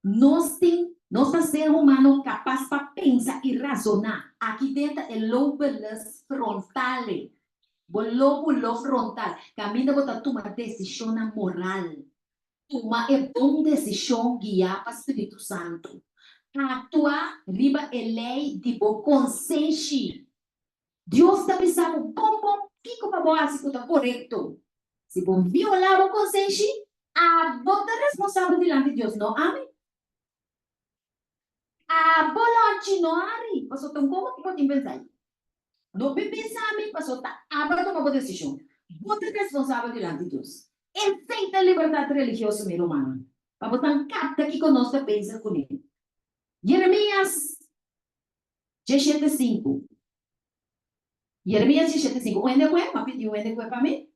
Nos tin, nos ta ser humano kapas pa pensa i razoná. Aki den ta e lobulus frontale, bo lóbulo frontal, kaminda bo ta tuma desishonnan moral. Tuma e bon desishon guiá pa Spiritu Santu. Aktua riba e lei di bo konsenshi. Dios ta bisa bo bon bon kiko pa bo hasi ku ta korekto. Si bo violá bo konsenshi, abo ta responsabel dilanti Dios, no ami. Abo lonchi, no ari, pasobra ta un komo ku bo tin pensa ei. No bin bisa mi, pasobra ta abo a tuma bo desishon. Bo ta responsabel dilanti Dios. Esei ta libertat religioso, mi rumannan, pa bo tan kapta kiko nos ta pensa kuné. Jeremias Dieshete sinku. Jeremias dieshete sinku. Un hende kue? M'a pidi un hende kue pa mi?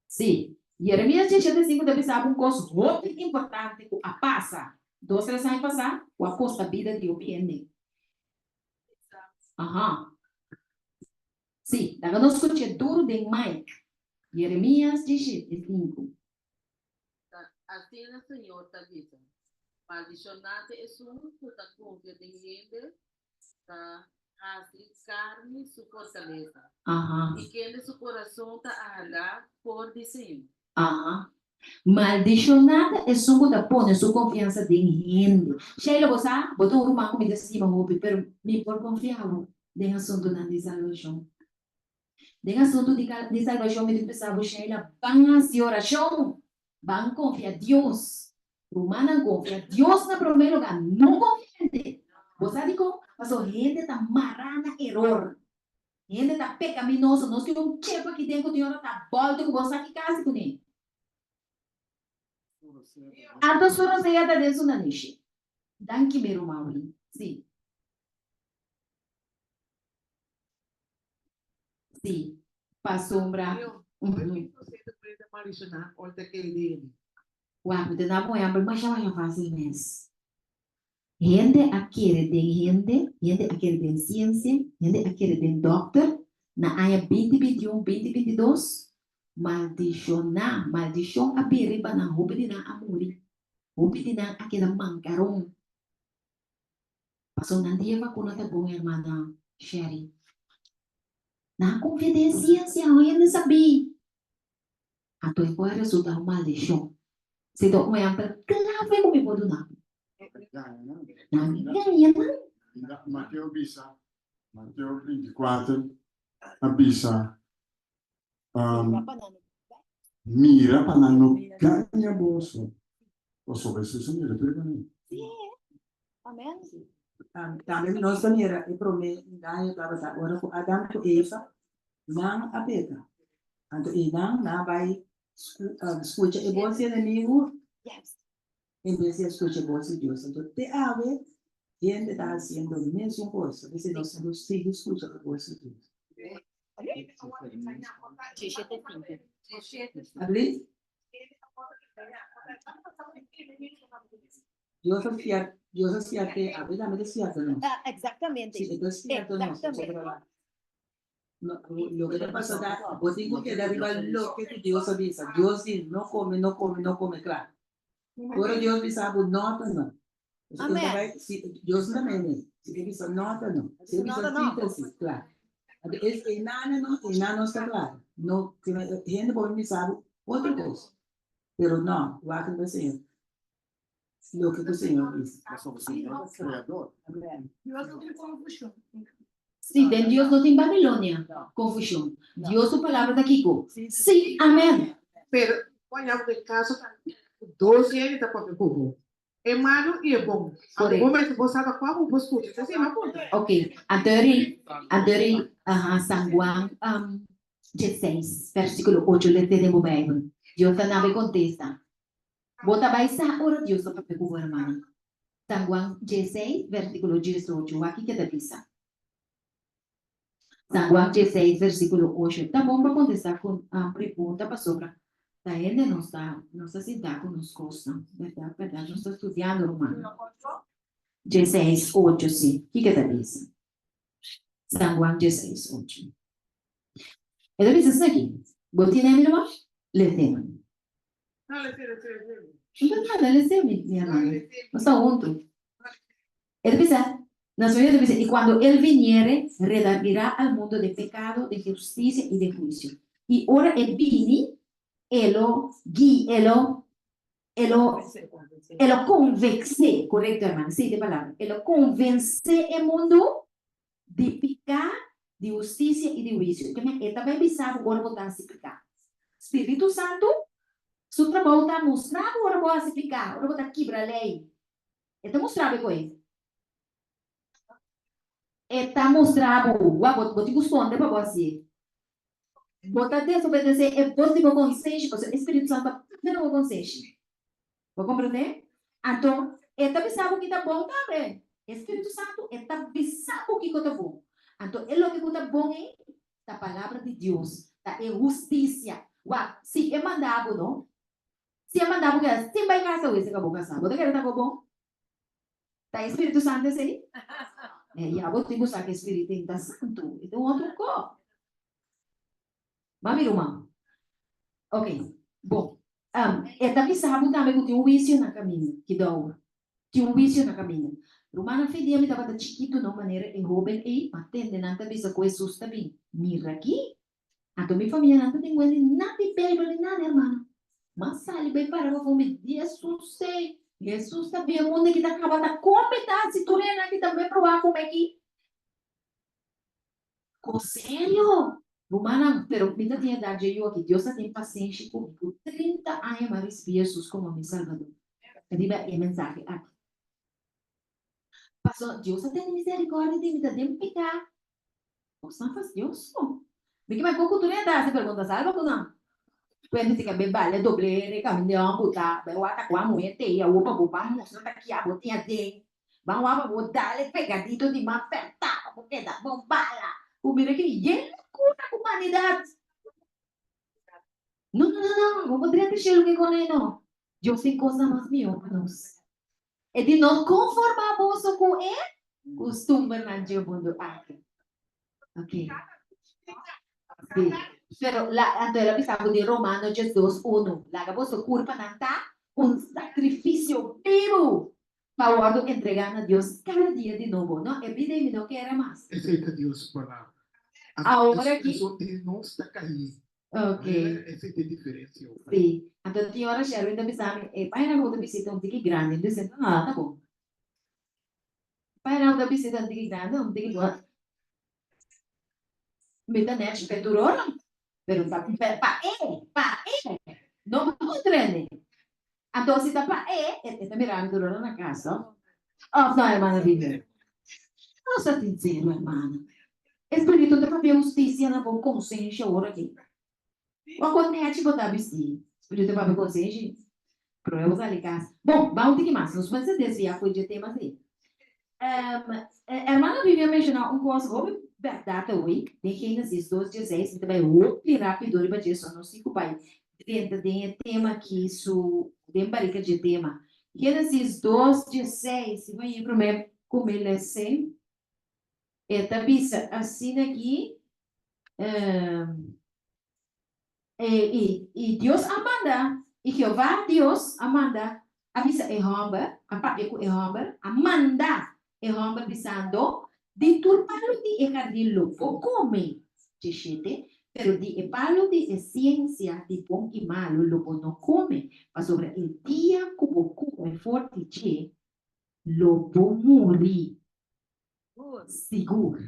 Sí. Jeremias dieshete sinku ta bisa bo un kos hopi importante ku a pasa dos tres aña pasá ku a kosta bida di hopi hende. Aha. Sí, laga nos skuch'é duru den mic. Jeremias dieshete sinku. Ta asina Señor ta bisa, Maldishoná ta esun ku ta konfia den hende, ta hasi karni su fortalesa, i kende su kurason ta ahalá for di Señor. Maldishoná ta esun ku ta pone su konfiansa den hende. Sheila, bo sa, bo ta un ruman ku mi ta stima hopi, pero mi por konfia bo den asuntunan di salbashon. Den asuntu di di salbashon mi tin pensa bo Sheila, ban hasi orashon, ban konfia Dios. Rumannan konfia Dios na promé lugá, no konfia hende. Bo sa dikon? Pasobra hende ta mará na eror. Hende ta pekaminoso. Nos tin un chepa aki den ku tin ora ta bòltu ku bo sa ki kasi kuné. Anto su rosea ta den su nanishi. Danki mi ruman Win. Sí. Sí, pasobra. Hoy mismo se te puede Maldishoná ora ta kere den hende. Wak, mi ta daba un ehèmpel masha masha fásil mes. Hende a kere den hende, hende a kere den siensia, hende a kere den dòkter na aña binti bintiun, binti bintidos, maldishoná, maldishon a bin riba nan, hopi di nan a muri, hopi di nan a keda mankaron. Pasobra nan di e vakuna ta bon, hermana Sherry. Nan a konfia den siensia, hende sabí. Anto e por a resulta un maldishon. Si ta un ehèmpel klave ku mi por duna bo. Nan gaña nan. Mateo bisa, Mateo 24 a bisa, Mira pa nan no gaña boso, pasobra Hesus a mira tur e kaminda. Tambe nos ta mira e promé engaño tabata ora ku Adam ku Eva nan a peka. Anto einan nan a bai skucha e bos di enemigu en bes di a skucha e bos di Dios. Anto te awe hende ta hasiendo mesun kos. P'esei nos no sigui skucha e bos di Dios. Abli? Dios a fiar, Dios a fiarte, awe tambe ta fiarta nos. Exactamente. Si, e ta fiarta nos. Exactamente. No, loke ta pasa ta, bo tin ku keda riba loke ku Dios a bisa. Dios di no kome, no kome, no kome, kla. Ora Dios bisa bo no, ta no. Amen. Bai, si, Dios no ta mende. Si e bisa no, ta no. Si e bisa si, ta si, kla. Anto es e nana no, e nana no sta kla. No, hende por bisa bo otro kos. Pero no, wak riba Señor. Loke ku Señor bisa. Pasobra Señor ta Creador. Amen. Dios no tin confusion. Sí, den Dios no tin Babilonia, confusion. Dios su palabra ta kiko? Sí, amen. Pero wak den kaso dos hende ta papia ku bo. E malu i e bon. Correcto. Bo mester bo sa ta kua bo por skucha. Esei mi a puntra. Ok, anto anto aha, San Juan um, 16, versículo 8, lete den bo Bijbel. Dios ta nabe contesta. Bo ta bai sa ora Dios ta papia ku bo hermana. San Juan 16, versículo 18, wak kiko ta bisa. San Juan 16, versículo 8. Ta bon pa contesta ku um, pregunta pasobra ta hende nos ta nos ta sinta ku nos kosnan, berdad, berdad, nos ta studiando ruman. 16, 8, si. Kiko ta bisa? San Juan 16, 8. E ta bisa esaki, Bo tine mi ruman? Les'e. No, les'e, les'e, les'e. No ta nada, les'e mi, mi hermano. Nos ta huntu. E ta bisa, na spañol e ta bisa, Y cuando El viniere, redarguirá al mundo de pecado, de justicia y de juicio. Y ora E bini, E lo gui, E lo, E lo, E lo convencé, correcto hermano, esei ta e palabra, E lo convencé e mundo di piká, di hustisia i di huisio. Ke men e ta bai bisa bo ora bo ta hasi piká. Spiritu Santu su trabou ta mustra bo ora bo hasi piká, ora bo ta kibra lei. E ta mustra bo e koe. E ta mustra bo, wak, bo, bo tin ku skonde pa bo hasié. Bo ta desobedesé e bos di bo konsenshi, pasobra e Spiritu Santu ta papia na bo konsenshi. Bo komprendé? Anto, e ta bisa bo ki ta bon tambe. E Spiritu Santu, e ta bisa bo kiko ta bon. Anto, e loke ku ta bon ei ta Palabra di Dios, ta e hustisia. Wak, si e manda bo, no? Si e manda bo keda sin bai kasa, wese ka bo kasá. Bo ta kere ta ko bon? Ta e Spiritu Santu esei? Eh, ya bo tin ku sa ku e Spiritu ta santu. E ta un otro kos. Mami ruman. Ok, bon. Um, e ta bisa bo tambe ku tin un huisio na kaminda. Kidou, tin un huisio na kaminda. Rumannan, fe dia mi tabata chikitu no manera e hoben ei, ma tende nan ta bisa ku Hesus ta bin. Mira aki! Anto mi famianan ta tin wende nada di Beibel ni nada, hermano. M'a sali bai para pafó mi di, Hesus ei, Hesus ta bin, e mundu aki ta kaba, ta kon mi ta hasi tur esnan aki tambe proba ku mi aki? Ko serio? Rumannan, pero mi ta tin edad dje yu aki, Dios ta tin pasenshi ku mi, ku 30 aña mi a risibí Hesus komo mi Salbador. Riba e mensahe aki. Pasobra Dios a tene misericordia di mi, ta den piká. Nos nan fastioso. Mi ke bai ku tur hende ta hasi pregunta salba ku nan. Kuente si kabe bale doble re kaminda e hòmber ta bai wak ta kua muhé te i awor pa bo ban mustra ta kia bo tin aden. Ban wak pa bo dale pegadito di mas fèrtá pa bo keda bon bala. Bo mira ki yen lokura ku humanidat. No, no, no, no, bo por drenta shelu ke kone no. Dios tin kosnan mas mihó pa nos. E di no konformá boso ku e kustumbernan dje mundu aki. Ok. Sí. Pero la, anto el a bisa bo den Romano 12, 1, laga boso kurpanan ta un sakrifisio bibu pa wòrdu entregá na Dios kada dia di nobo. No, e bida ei mi no kere mas. Esei ta Dios su palabra. Awor aki. Eso e nos ta kaí. Ok. Esei ta e diferensia. Sí. Anto tin ora Sherwin ta bisa mi, e paña ku bo ta bisita un tiki grandi. Mi bisa, no, ta bon. Paña ku bo ta bisita un tiki grandi, un tiki bon. Mi ta nèchi p'e tur ora, pero ta pa e, pa e, no pa otro hende. Anto si ta pa e, e ta mira mi tur ora na kas, no? Òf no, hermana Vivian? Nos ta sinsero, hermana. E spiritu ta papia hustisia na bo konsensha ora aki. Wak kon nèchi bo ta bisti. Spiritu ta papia konsenshi. Promé bo sali kas. Bon, ban un tiki mas. Nos mester desviá fo'i dje tema así. Hermana Vivian menshoná un kos hopi bèrdat awe den Génesis dos dieseis. Mi ta bai hopi rápido riba dje, so nos tin ku bai drenta den e tema aki su den barika dje tema. Génesis dos dieseis, si bo yi promé ku mi les'é, e ta bisa asina aki, I Dios a manda, i Jehová Dios a manda, a bisa e hòmber, a papia ku e hòmber, a manda e hòmber bisando, Di tur palu di e hardin lo bo kome, Djeshete, pero di e palu di e siensia di bon i malu lo bo no kome, pasobra e dia ku bo kome for di dje, lo bo muri sigur.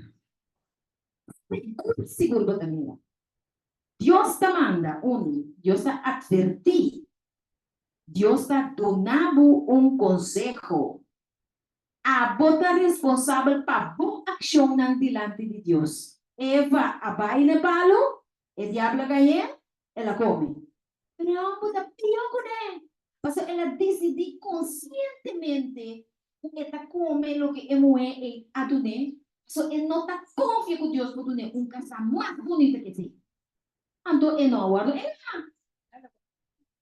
Sigur, sigur bo ta mira. Dios ta manda un, Dios ta atvertí, Dios ta duna bo un konseho. Abo ta responsabel pa bo akshonnan dilanti di Dios. Eva a bai na e palu, e diablo a gañ'é, el a kome. Pero e hòmber ta pió kuné, pasobra el a disidí konsientemente ku e ta kome loke e muhé ei a dun'é, pasobra e no ta konfia ku Dios por dun'é un kasá mas bunita ku esei. Anto e no a wòrdu engañá.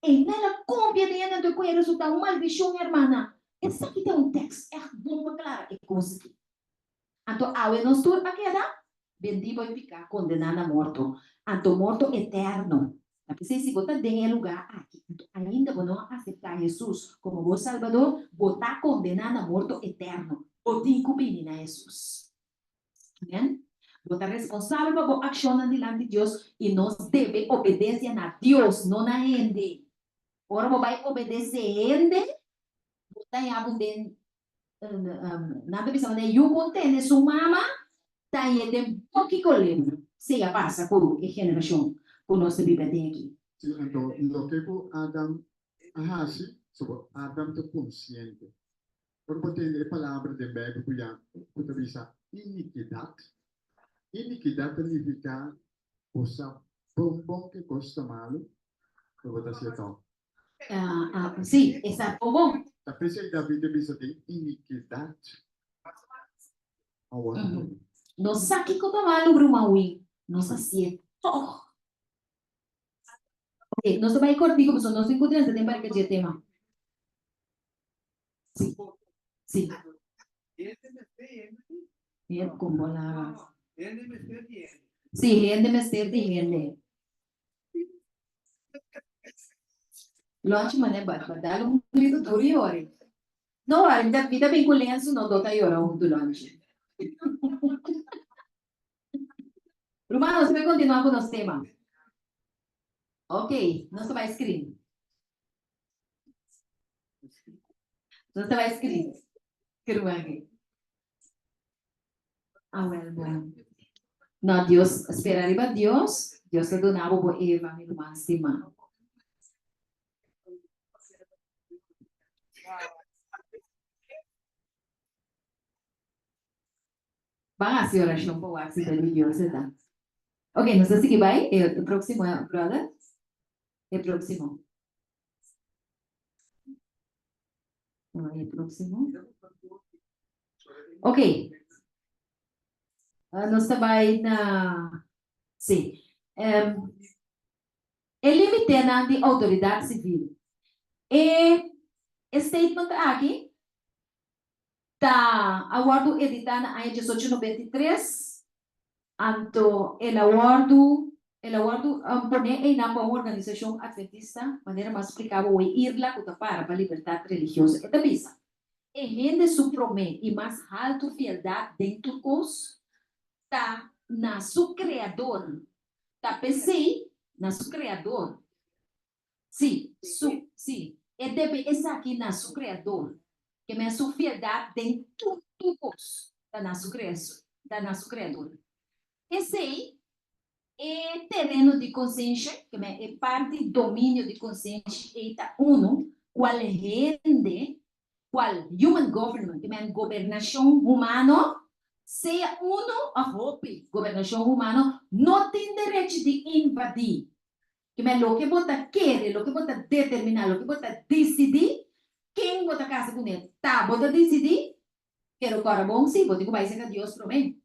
E no a konfia den hende, anto e kohe resultá un maldishon, hermana. Esaki ta un tèks ègt bon pa klara e kos aki. Anto awe nos tur a keda bendí bo e piká kondená na morto, anto morto eterno. Ta p'esei si bo ta den e lugá aki, anto ainda bo no a aseptá Hesus komo bo Salbador, bo ta kondená na morto eterno. Bo tin ku bini na Hesus. Amèn. Bo ta responsabel pa bo akshonnan dilanti Dios i nos debe obedesia na Dios, no na hende. Ora bo bai obedesé hende, bo ta haña bo den Nan ta bisa manera yu ku tene su mama ta hañ'é den poki kolebra. Esei a pasa ku e generashon ku nos ta biba den aki. Sí, anto loke ku Adam a hasi, sobo Adam ta konsiente. Ora bo tende e palabra den Beibel ku ya ku ta bisa inikidat, inikidat ta nifiká bo sa bon bon ke kos ta malu, pero bo ta hasié tòg. Sí, e sa bon bon. Ta p'esei David a bisa den inikidat awor ta morí. No sa kiko ta malu, ruman Win. Nos a sié tòg. Ok, nos ta bai kòrtiku pasobra nos tin ku drenta den barika dje tema. Sí, sí. Hende kon bo laga. Sí, hende mester di hende. Lonchi mane ba ba dal un grito duro yori. No wari mi ta mi ta bin ku lensu no do ta yora huntu Lonchi. Ruman nos ta bai kontinua ku nos tema. Ok, nos ta bai screen. Nos ta bai screen. Ruman aki. Awel bon. No, Dios, spera riba Dios, Dios ta duna bo bo Eva, mi ruman stima. Ban hasi orashon pa wak si ta di Dios e ta. Ok, nos ta sigui bai, e próximo, brother. E próximo. E próximo. Ok. Nos ta bai na... Sí. E limitenan di outoridat sivil. E e statement aki ta a wòrdu editá na aña 1893, anto el a wòrdu el a wòrdu poné einan pa un organisashon atventista, manera mi a spliká bo awor, IRLA, ku ta para pa libertat religioso. E ta bisa, E hende su promé i mas haltu fieldat den tur kos ta na su Kreador. Ta p'esei, na su Kreador. Sí, su, sí, e debe esaki na su Kreador. Ke men su fieldat den tur tur kos ta na su ta na su Kreador. P'esei, e tereno di konsensha, ke men e parti dominio di konsenshi ei ta unu kual hende cual human government, ke men gobernacion humano, sea uno of hopi gobernacion humano, no tin derechi di invadi. Ke men loke bo ta kere, loke bo ta determina, loke bo ta dicidi, ken bo ta casa cune, ta bo ta dicidi, pero cora bon si, bo tin cu bay cerca Dios prome.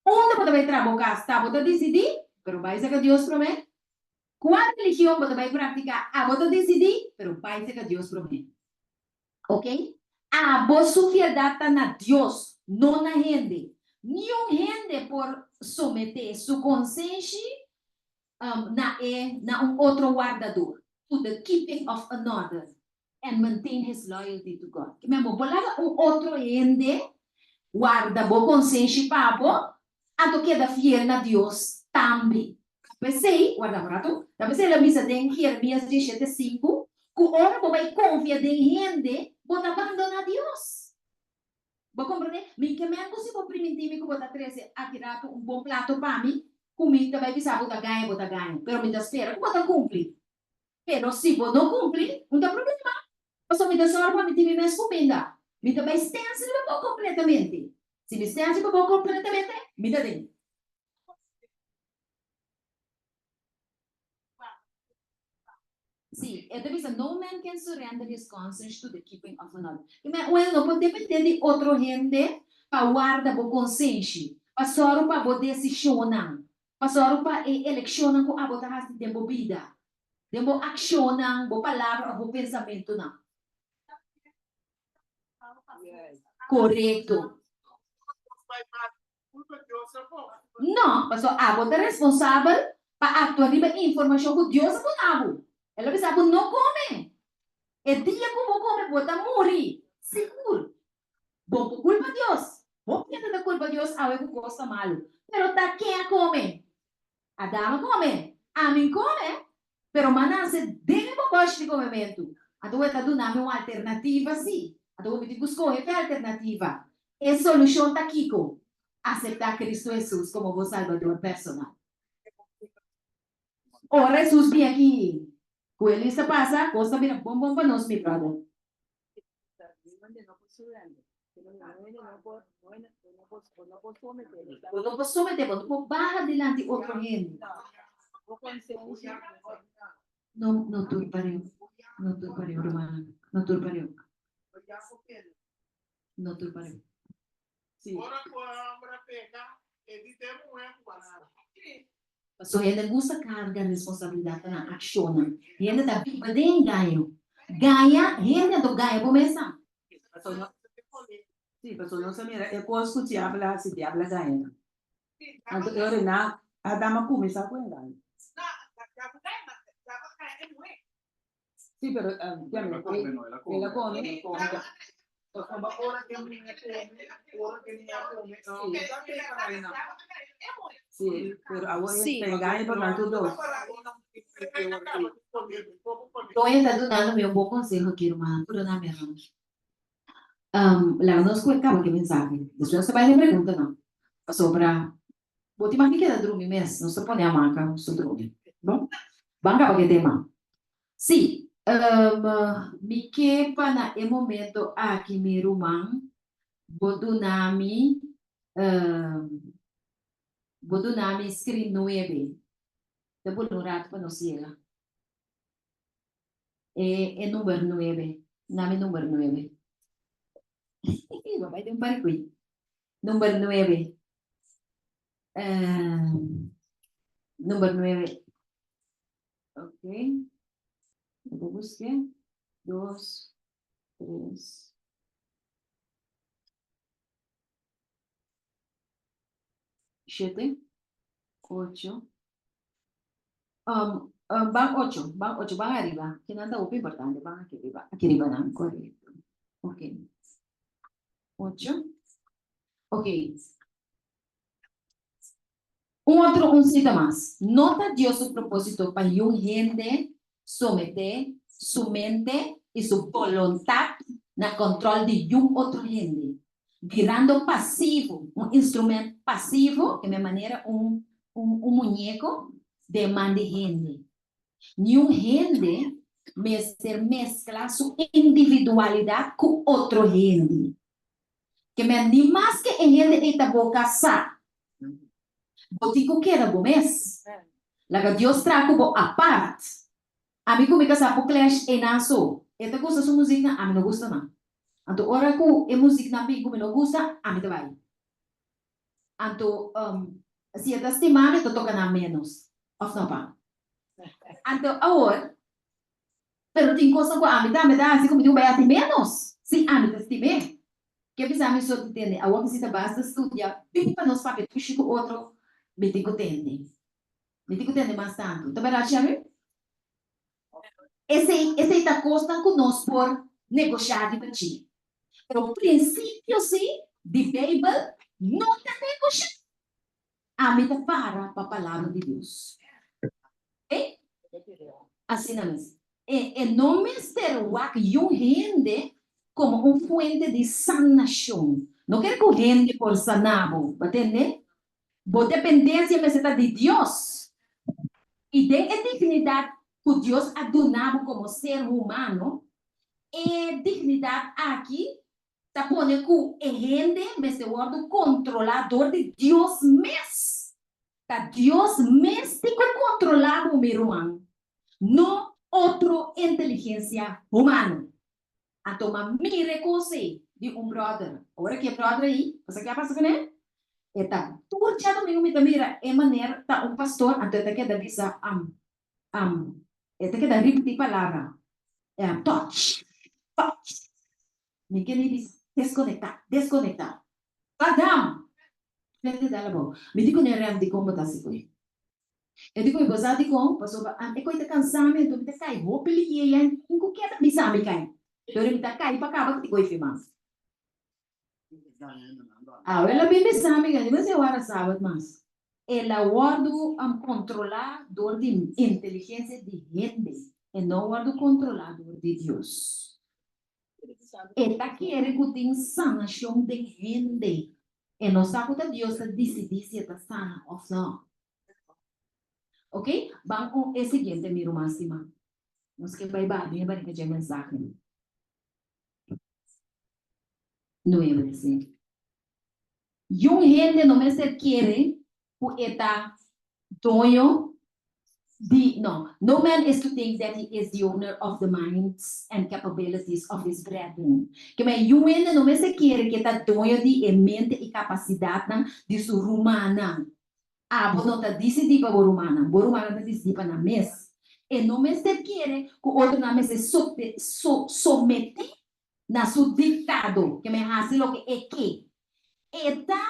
Unda bo ta bay traha bo cas, ta bo ta dicidi, pero bay cerca Dios prome. Kua religion bo ta bai praktiká? Abo ta disidí, pero bai serka Dios promé. Ok? Abo su fieldat ta na Dios, no na hende. Niun hende por someté su konsenshi na e na un otro wardador, to the keeping of another, and maintain his loyalty to God. Ke men bo por laga un otro hende warda bo konsenshi pa bo, anto keda fiel na Dios tambe. P'esei, warda un ratu, ta p'esei el a bisa den Jeremias diesshete sinku ku ora bo bai konfia den hende, bo ta bandoná Dios. Bo komprendé? Mi ke men ku si bo primintí mi ku bo ta trese aki ratu un bon plato pa mi, ku mi ta bai bisa bo ta gaña, bo ta gaña. Pero mi ta spera ku bo ta kumpli. Pero si bo no cumpli, un ta problema. Pasobra mi ta sòru pa mi tin mi mes cuminda. Mi ta bai stens riba bo completamente. Si mi stens riba bo completamente, mi ta den. Sí, e ta bisa, No man can surrender his conscience to the keeping of another. Ki men, un hende no por dependé di otro hende pa warda bo consenshi, pa sòru pa bo decisionnan. Pa sòru pa e elekshonnan ku abo ta hasi den bo bida, den bo akshonnan, bo palabra òf bo pensamentunan. Korekto. No, pasobra abo ta responsabel pa aktua riba e informashon ku Dios a duna bo. El a bisa bo no kome. E dia ku bo kome bo ta muri, sigur. Bo por culpa Dios. Hopi hende ta culpa Dios awe cu cos ta malu. Pero ta ken a come? Adam a come. Ami come. Pero m'a nace den e bobosh di comementu. Anto bo ta duna mi un alternativa si. Anto bo mi tin cu scoge p'e alternativa. E solucion ta kico? Acepta Cristo Jesus como bo Salbador personal. Ora Jesus bin aki cu e lista pasa, cos ta bira bon bon pa nos, mi brother. Bo no por someté, bo no por baha dilanti otro hende. No, no tur pareu, no tur pareu, rumannan, no tur pareu. No tur pareu. Pasobra hende gusta karga responsabilidat pa nan akshonnan. Hende ta biba den engaño. Gaña hende anto gaña bo mes nan. Sí, pasobra nos a mira e kos ku diabel a hasi, diabel a gaña nan. Anto e ora nan Adam a kuminsá ku engaño. Sí, pero El a come, no, el a come. El a come. El a come. Pasobra ora ke muhé come, ora ke muhé come, no ta peka na einan. Sí, pero awor e ta engaña pa nan tur dos. Toña ta dunando mi un bon conseho aki, rumannan. Perdona mi, hermano. Laga nos cu e caba ki mensahe. Despues nos ta bay na e preguntanan. Pasobra bo tin mas di keda drumi mes. Nos ta pone hamaca, nos ta drumi. Bon, ban caba ki e tema. Sí, mi ke pa na e momento aki mi ruman bo duna mi, bo duna mi screen nuebe. Ta bula un rato pa nos yega. E e number nuebe. Nami number nuebe. Bo bai den un parikui. Number nuebe. Number nuebe. Ok. Mi ta busk'é. Dos, tres. Shete, ocho. Um, um, ban ocho, ban ocho, ban ariba. Kinan ta hopi importante, ban aki riba. Aki riba nan, korekto. Ok. Ocho. Ok. Un otro un cita mas. No ta Dios su propósito pa yun hende someté su mente i su boluntat na kòntròl di yun otro hende, birando pasivo, un instrument pasivo, e manera un un un muñeko den man di hende. Niun hende mester meskla su individualidat ku otro hende. Ke men ni maske e hende ei ta bo kasá, bo tin ku keda bo mes. Laga Dios traha ku bo apart. Ami ku mi kasá por clash einan so. E ta gusta su muziknan, ami no gusta nan. Anto ora ku e muziknan bin ku mi no gusta, ami ta bai. Anto si e ta stima mi, e ta toka nan ménos. Òf no, pa? Anto awor, Pero tin kosnan ku ami tambe ta hasi ku mi tin ku bai hasi ménos si ami ta stim'é. Ke bisa mi so tin tende? Awor mi si ta basta studia bin pa nos papia tushi ku otro, mi tin ku tende. Mi tin ku tende mas tantu. Ta bèrdat, Sherry? Esei, esei ta kosnan ku nos por negoshá riba dje. Pero prinsipio si di Beibel no ta negoshá. Ami ta para pa palabra di Dios. Oké? Asina mes. E, e no mester wak yun hende komo un fuente di sanashon. No kere ku hende por sana bo, bo tende? Bo dependensia mester ta di Dios. I den e dignidat ku Dios a duna bo komo ser humano, e dignidat aki ta pone ku e hende mester wòrdu kontrolá dor di Dios mes. Ta Dios mes tin ku kontrolá bo, mi ruman, no otro inteligensia humano. Anto m'a mira e kos ei di un bròder. Ora ku e bròder ei, bo sa ke a pasa kuné? E ta tur djadumingu mi ta mira e maner ta un pastor, anto e ta keda bisa, e ta keda ripití palabra, touch, touch. Mi ke ni bisa deskonektá, deskonektá. Adam! Frente dal abou. Mi di kuné Rem dikon bo ta hasi koe? E di ku mi, bo sa dikon? Pasobra e koe ta kansa mi anto mi ta kai hopi liye ya tin ku keda bisa mi kai. Pero mi ta kai pa kaba ku ti koe firma. Awe el a bin bisa mi, mi mester wara sabat mas. El a wòrdu kontrolá dor di inteligensia di hende, e no wòrdu kontrolá dor di Dios. E ta kere ku tin sanashon den hende. E no sa ku ta Dios ta disidí si e ta sana òf nò. Ok, ban un e siguiente mi ruman stimá. Nos ke bai barbia riba dje mensahe. Nuebe, si. Yun hende no mester kere ku e ta doño di, no, no man is to think that he is the owner of the minds and capabilities of his brethren. Ke men yun hende no mester kere ku e ta doño di e mente i kapasidatnan di su rumannan. Abo no ta disidí pa bo rumannan, bo rumannan ta disidí pa nan mes. E no mester kere ku otronan mester someté na su diktado, ke men hasi loke e ke. E ta,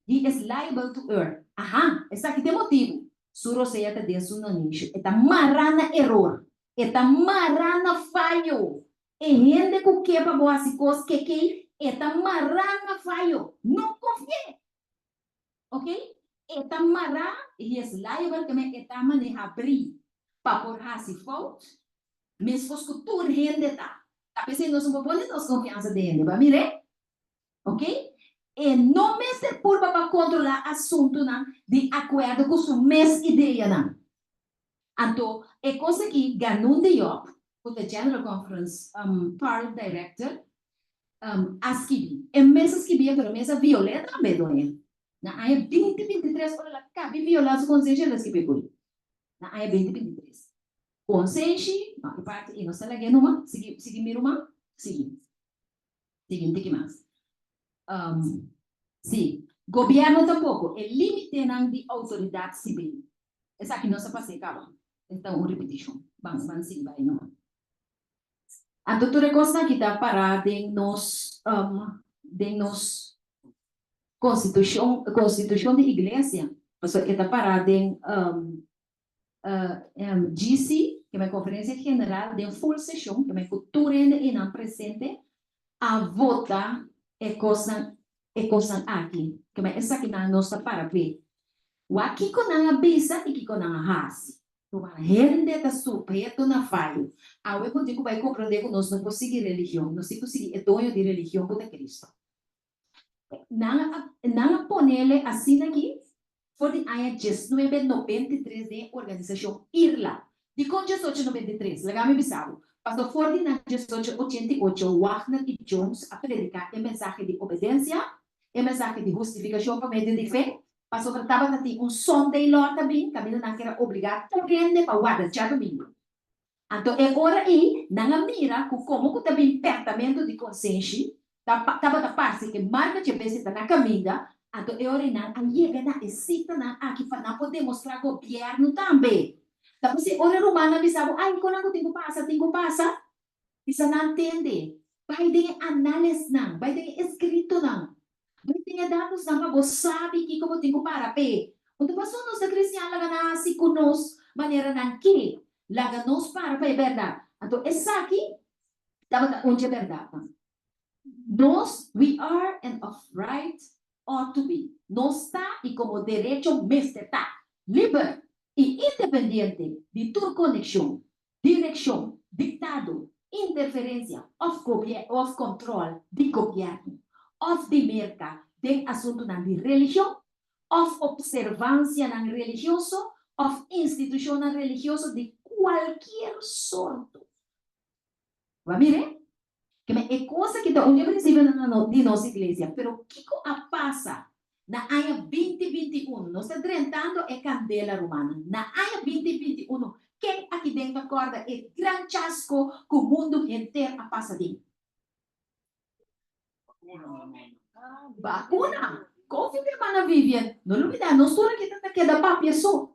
he is liable to err. Aha, esaki ta e motibu. Su rosea ta den su nanishi. E ta mará na eror. E ta mará na fayo. E hende ku ke pa bo hasi kos ke kei, e ta mará na fayo. No konfi'é. Ok? E ta mará, he is liable, ke men e ta maneha bri pa por hasi fout, meskos ku tur hende ta. Ta p'esei nos no por pone nos konfiansa den hende, bo a mir'é? Ok? E no mester purba pa kontrolá asuntunan di akuerdo ku su mes ideanan. Anto, e kos aki Ganun Diop, ku ta General Conference Parl Director, a skibi. E mes a skibié, pero e mes a viol'é tambe, doña. Na aña binti binti tres, ora el a kabi violá su konsenshi, el a skibi ku e. Na aña binti binti tres. Konsenshi, no, e parti ei nos ta lag'é numa. Sigui, sigui mi ruman, sigui. Sigui un tiki mas. Sí, gobièrnu tampoko. E límitenan di outoridat sibil. Esaki nos a pas'é kaba. Esta un ripitishon. Ban, ban sigui bai numa. Anto tur e kosnan aki ta pará den nos, den nos konstitushon, konstitushon di iglesia. Pasobra e ta pará den GC, ke men Konferensia General, den full seshon, ke men ku tur hende einan presente a vota e kosnan, e kosnan aki. Ke men esakinan nos ta para p'e. Wak kiko nan a bisa i kiko nan a hasi. Tuma hende ta suheto na fayo. Awe bo tin ku bai komprondé ku nos no por sigui religion, nos tin ku sigui e doño di religion ku ta Cristo. Nan a nan a ponele asina aki for di aña diesnuebe nobenta i tres den e organisashon IRLA. Dikon diesocho nobenta i tres? Laga mi bisa bo. Pasobra for di nan diesocho ochenta i ocho Wagner i Jones a prediká e mensahe di obedensia, e mensahe di hustifikashon pa medio di fe, Pasobra tabata tin un Sunday law ta bin kaminda nan kera obligá tur hende pa warda djadumingu. Anto e ora ei nan a mira ku komo ku ta bin pèrtamentu di konsenshi, ta tabata parse ke marka dje bestia ta na kaminda, anto e ora ei nan a yega na e sitanan aki pa nan por demostrá gobièrnu tambe. Ta p'esei ora e rumannan bisa bo, Ai, kon nan ku tin ku pasa, tin ku pasa? Bisa nan tende, bai den e analisnan, bai den e eskritonan, bai den e datosnan pa bo sabi kiko bo tin ku para p'e. Unta paso nos ta kristian laga nan hasi ku nos manera nan ke, laga nos para pa e bèrdat. Anto esaki tabata un dje bèrdatnan. Nos, we are and of right ought to be, nos ta i komo derecho mester ta, liber i independiente di tur konekshon, direkshon, diktado, interferensia òf òf kòntròl di gobièrnu òf di Merka den asuntunan di religion òf opservansianan religioso òf institushonnan religioso di kualkier sorto. Bo a mira? Keme e kos aki ta un di e prinsipionan di nos iglesia. Pero kiko a pasa na aña binti binti unu? Nos ta drentando e kandela, rumannan. Na aña binti binti unu, ken aki den ta kòrda e gran chasko ku mundu henter a pasa den? Bakuna! Covid, hermana Vivian. No lubidá, nos tur aki ta keda papia so.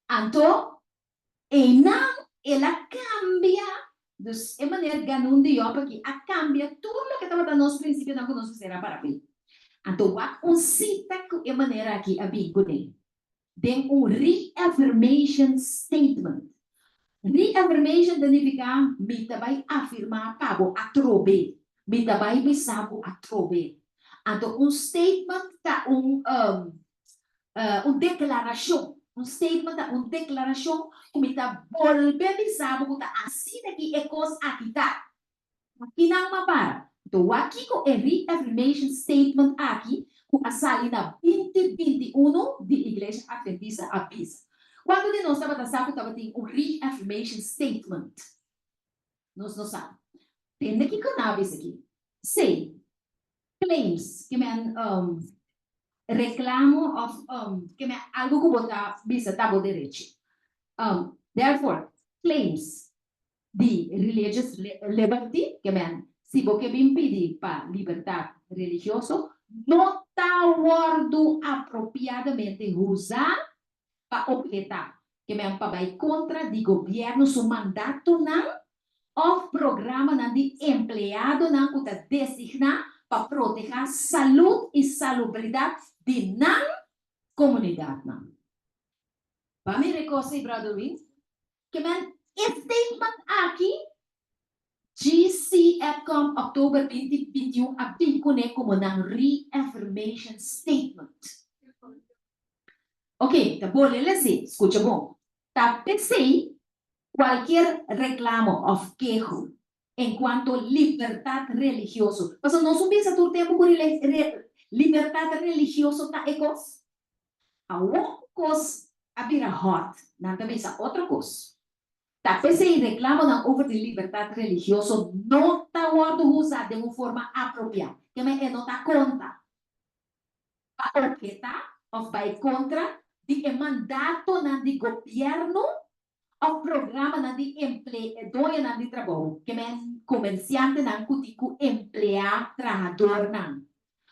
Anto, Einan el a kambia, dus e manera Ganun Diop aki a kambia tur loke tabata nos prinsipionan ku nos mester a para p'e. Anto wak un sita ku e manera aki a bin kuné den un reaffirmation statement. Reaffirmation ta nifiká mi ta bai afirmá pa bo atrobe, mi ta bai bisa bo atrobe. Anto un statement ta un un deklarashon, un statement ta un deklarashon ku mi ta bolbe bisa bo ku ta asina ki e kos aki ta. Aki nan m'a para. Anto wak kiko e reaffirmation statement aki ku a sali na binti binti unu di Iglesia Adventista a bisa. Kuantu di nos tabata sa ku tabatin un reaffirmation statement? Nos no sa. Tende kiko nan a bisa aki. Say, claims, ke men reclamo of ke men algo ku bo ta bisa ta bo derechi. Therefore, claims di religious liberty, ke men si bo ke bin pidi pa libertad religioso, no ta wordu apropiadamente usa pa obheta, ke men pa bai kontra di gobièrnu su mandatonan òf programanan di empleadonan ku ta designá pa protehá salud i salubridat di nan komunidatnan. Ba mira e kos ei, Brother Win. Ke men e statement aki GC EPCOM Oktober binti binti un a bin kuné komo nan reaffirmation statement. Ok, ta bo lele si, skucha bon. Ta p'esei kualkier reklamo òf keho enkuanto libertat religioso, pasobra nos un bisa tur tempu ku libertat religioso ta e kos. Awor ku kos a bira hòt, nan ta bisa otro kos. Ta p'esei reklamonan over di libertat religioso no ta wòrdu usa den un forma apropiá, keme e no ta konta. pa obhetá òf bai kontra di e mandatonan di gobièrnu òf programanan di emple doñonan di trabou, ke men komersiantenan ku tin ku empleá trahadornan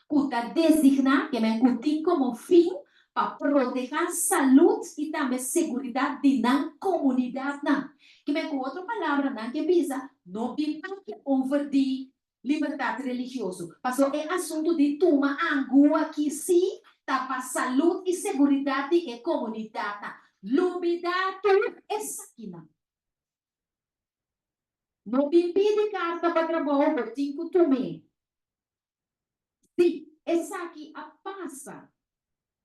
ku ta designá, ke men ku tin komo fin pa protehá salud i tambe seguridat di nan komunidatnan. Ke men ku otro palabra nan ke bisa no bin papia over di libertat religioso, paso e asuntu di tuma angua aki sí ta pa salud i seguridat di e komunidatnan. Lubidá tur esakinan. No bin pidi karta pa trabou, bo tin ku tum'é. Sí, esaki a pasa.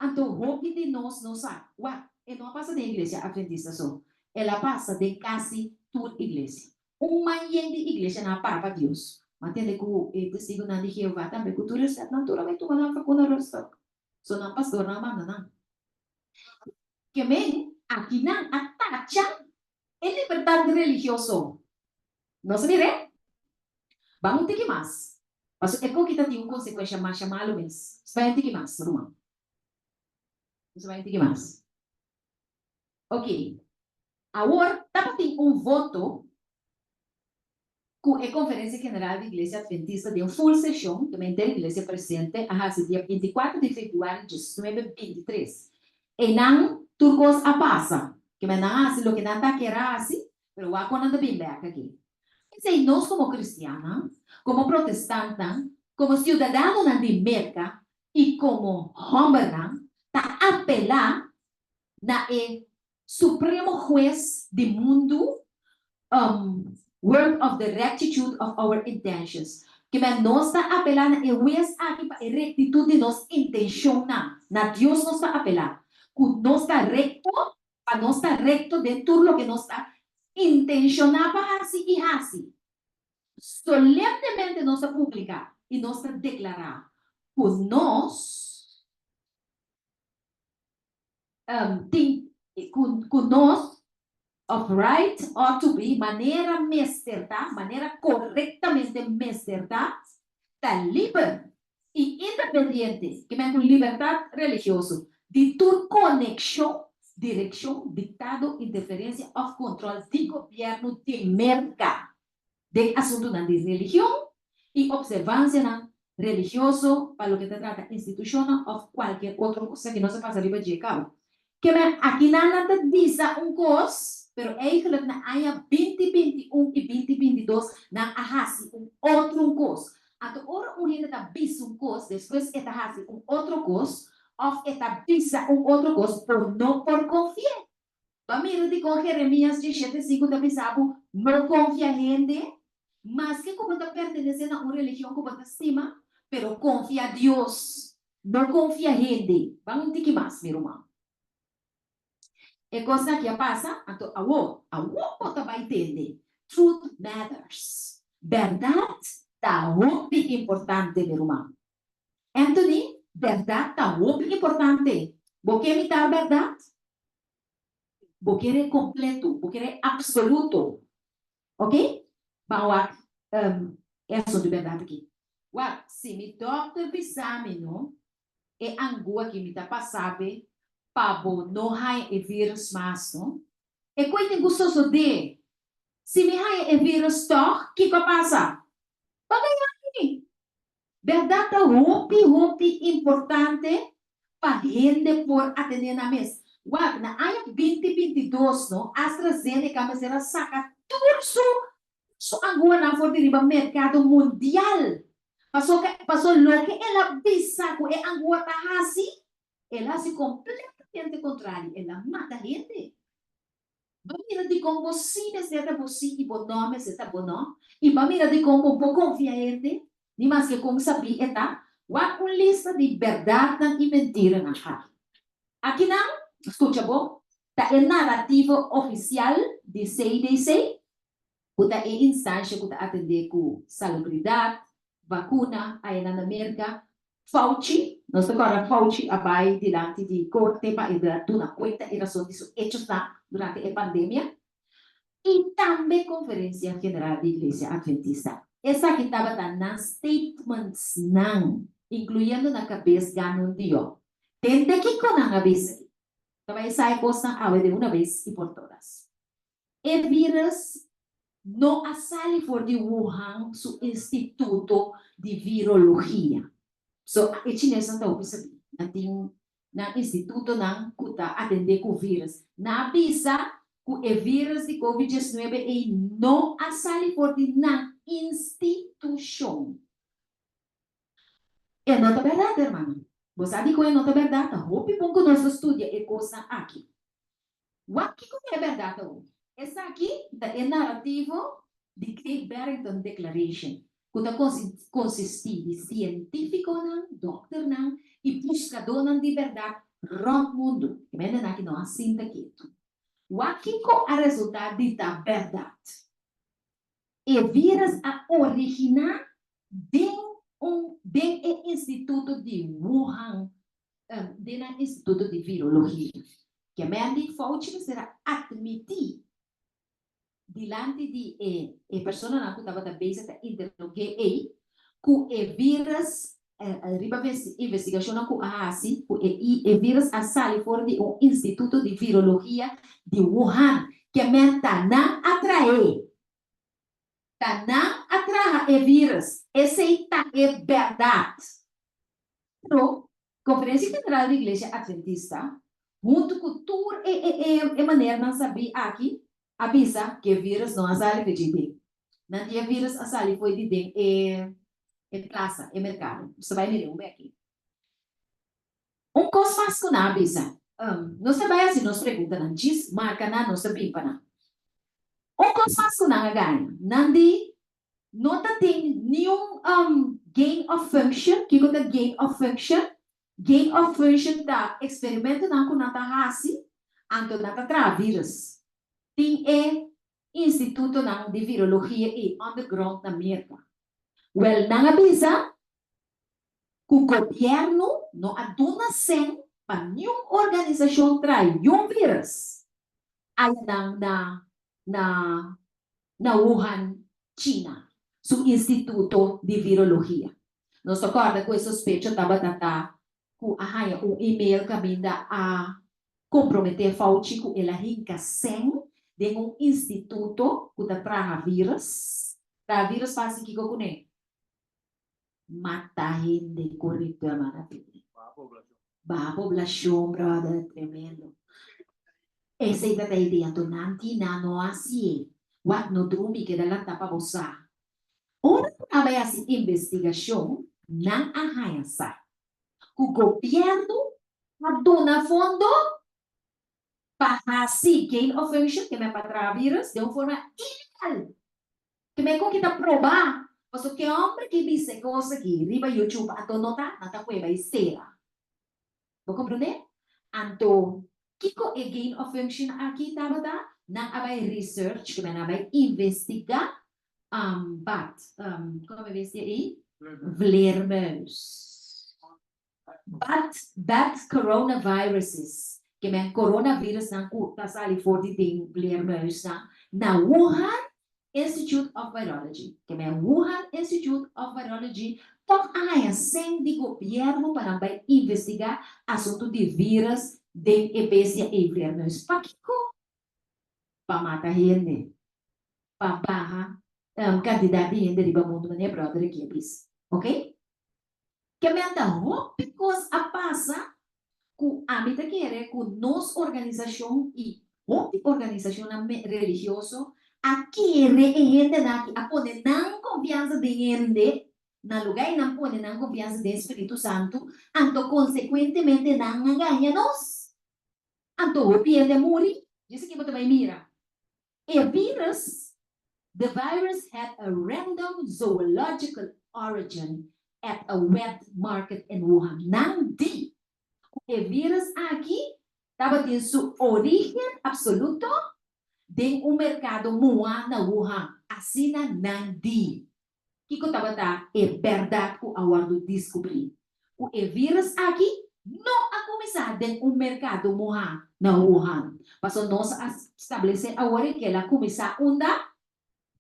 Anto hopi di nos no sa. Wak, e no a pasa den Iglesia Adventista so. El a pasa den kasi tur iglesia. Un man yen di iglesianan a para pa Dios. M'a tende ku e Testigunan di Jehová tambe ku tur resèt nan tur a bai tuma nan vakuna rustig. So nan pastornan a manda nan. Ke men, akinan a tacha e libertat religioso. Nos a mir'é? Ban un tiki mas. Pasobra e koki ta tin un konsekuensha masha malu mes. Nos bai un tiki mas, ruman. Nos bai un tiki mas. Oké. Awor tabatin un voto ku e Konferensia General di Iglesia Adventista den full seshon, ku henter iglesia presente, a hasi dia 24 di febrüari 1923. Einan tur kos a pasa. Kimen nan a hasi loke nan ta kier a hasi, pero wak kon nan ta bin bek aki. P'esei nos komo kristiannan, komo protestantnan, komo siudadanonan di Merka i komo hòmbernan ta apelá na e Supremo Hues di mundu, World of the rectitude of our intentions. Kimen nos ta apelá na e hues aki pa e rektitut di nos intenshonnan. Na Dios nos ta apelá ku nos ta rekto, pa nos ta rekto den tur loke nos ta intenshoná pa hasi i hasi. Solemnemente nos ta publiká i nos ta deklará ku nos tin ku nos of right ought to be, manera mester ta, manera korektamente mester ta, ta liber i independiente, ke men ku libertat religioso, di tur konekshon, direkshon, diktado, interferensia òf kontròl di gobièrnu di Merka den asuntunan di religion i opservansianan religioso pa loke ta trata institushonnan òf kualke otro kos. Esaki nos a pasa riba dje kaba. Ke men akinan nan ta bisa un kos, pero eigentlik na aña 2021 i 2022 nan a hasi un otro un kos. Anto ora un hende ta bisa un kos, despues e ta hasi un otro kos òf e ta bisa un otro kos, bo no por konfi'é. Bo a mira dikon Jeremias 17, 5 ta bisa bo no konfia hende? Maske ku bo ta pertenesé na un religion ku bo ta stima, pero konfia Dios, no konfia hende. Ban un tiki mas, mi ruman. E kosnan aki a pasa, anto awo, awo bo ta bai tende. Truth matters. Bèrdat ta hopi importante, mi ruman. Anthony, bèrdat ta hopi importante. Bo ke mitar bèrdat? Bo kere kompleto, bo kere apsoluto. Ok? Ban wak e asuntu bèrdat aki. Wak, si mi dòkter bisa mi no, e angua ki mi ta pasa pe pa bo no haña e vírus mas no. E koe tin ku sosodé. Si mi haña e vírus tòg, kiko a pasa? Bo ta yami. Bèrdat ta hopi hopi importante pa hende por atendé nan mes. Wak, na aña 2022 no, AstraZeneca mester a saka tur su su anguanan for di riba merkado mundial. Paso paso loke el a bisa ku e angua ta hasi, el a hasi kompletamente kontrario, el a mata hende. Bo mira dikon bo sí mester ta bo sí i bo nò mester ta bo nò? I bo mira dikon bo por konfia hende, ni maske kon sabí e ta? Wak un lista di bèrdatnan i mentiranan aki. Akinan, skucha bo, ta e narativo ofisial di CDC, ku ta e instansha ku ta atendé ku salubridat, vakuna, ayanan na Merka, Fauci, nos ta kòrda Fauci a bai dilanti di korte pa e duna kuenta i rason di su echosnan durante e pandemia i tambe Konferensia General di Iglesia Adventista. Esaki tabata nan statementsnan, inkluyendo na kabes Ganun Diop. Tende kiko nan a bisa aki. Ta bai sa e kosnan awe de una bes i por todas. E vírus no a sali for di Wuhan su instituto di virologia. So, e chinesnan ta hopi sabí. Nan tin. Nan institutonan ku ta atendé ku vírus. Nan a bisa ku e vírus di Covid diesnuebe ei no a sali for di nan institushon. E no ta bèrdat, hermano. Bo sa dikon e no ta bèrdat? Ta hopi bon ku nos ta studia e kosnan aki. Wak kiko ta e bèrdat awor. Esaki ta e narativo di Great Barrington Declaration, ku ta konsistí di sientífikonan, dòkternan i buskadónan di bèrdat rònt mundu. E mendenan aki no a sinta ketu. Wak kiko a resultá di ta bèrdat. E vírus a originá den un den e instituto di Wuhan, den nan instituto di virologia. Kemendi Fauci mester a atmití dilanti di e e personanan ku tabata bezig ta interog'é ei ku e vírus riba investigashonnan ku a hasi ku e e vírus a sali for di un instituto di virologia di Wuhan. Kemen ta nan a traé. Ta nan a traha e vírus. Esei ta e bèrdat. Pero, Konferensia General di Iglesia Adventista, huntu ku tur e e e manernan sabí aki, a bisa ku e vírus no a sali for dje den. Nan di e vírus a sali for di den e e plasa, e merkado. Nos ta bai mira un beki. Un kos mas ku nan a bisa, nos ta bai hasi nos preguntanan, djis marka nan, nos ta bin pa nan. Un kos mas ku nan a gaña, nan di No ta tin niun gain of function. Kiko ta gain of function? Gain of function ta eksperimentonan ku nan ta hasi, anto nan ta traha virus. Tin e institutonan di virologia ei underground na Merka. Wèl, nan a bisa ku gobièrnu no a duna sèn pa niun organisashon traha yun virus ayanan na na na Wuhan, China, su instituto di virologia. Nos ta kòrda ku e sospecho tabata ta ku a haña un email kaminda a komprometé Fauci ku el a hinka sèn den un instituto ku ta traha vírus. Traha vírus pa hasi kiko kuné? Mata hende, korekto hermana Fede. Baha poblashon, brother, tremendo. Esei ta ta idea, anto nan tin nan no hasié. Wak no drumi, keda lantá pa bo sa. Ora ku nan bai hasi investigashon, nan a haña sa ku gobièrnu a duna fondo pa hasi gain of function, ke men pa traha virus, den un forma ilegal. Ke men kon ki ta proba, paso ke homber ki bisa e kos aki riba YouTube anto no ta, nan ta kueba i sera. Bo komprende? Anto kiko e gain of function aki tabata? Nan a bai research, ke men a bai investiga bat, komo e bestia ei? Vleermuis. Bat, bat coronaviruses, ke men coronavirusnan ku ta sali for di den vleermuisnan, na Wuhan Institute of Virology. Ke men Wuhan Institute of Virology tòg a haña sèn di gobièrnu pa nan bai investigá asuntu di virus den e bestia ei vleermuis. Pakiko? Pa mata hende. Pa baha kantidat di hende riba mundu manera bròder aki a bisa. Oke? Ke menta hopi kos a pasa ku ami ta kere ku nos organisashon i hopi organisashonnan religioso a kere e hendenan aki a pone nan konfiansa den hende na lugá di nan pone nan konfiansa den Spiritu Santu, anto konsekuentemente nan a gaña nos. Anto hopi hende a muri. Djis aki bo ta bai mira E virus, The virus had a random zoological origin at a wet market in Wuhan. Nan di ku e virus aki tabatin su orígen absoluto den un merkado muhá na Wuhan. Asina nan di. Kiko tabata e bèrdat ku a wòrdu diskubrí? Ku e vírus aki no a kuminsá den un merkado muhá na Wuhan. Pasobra nos a stablesé awor e ke el a kuminsá unda?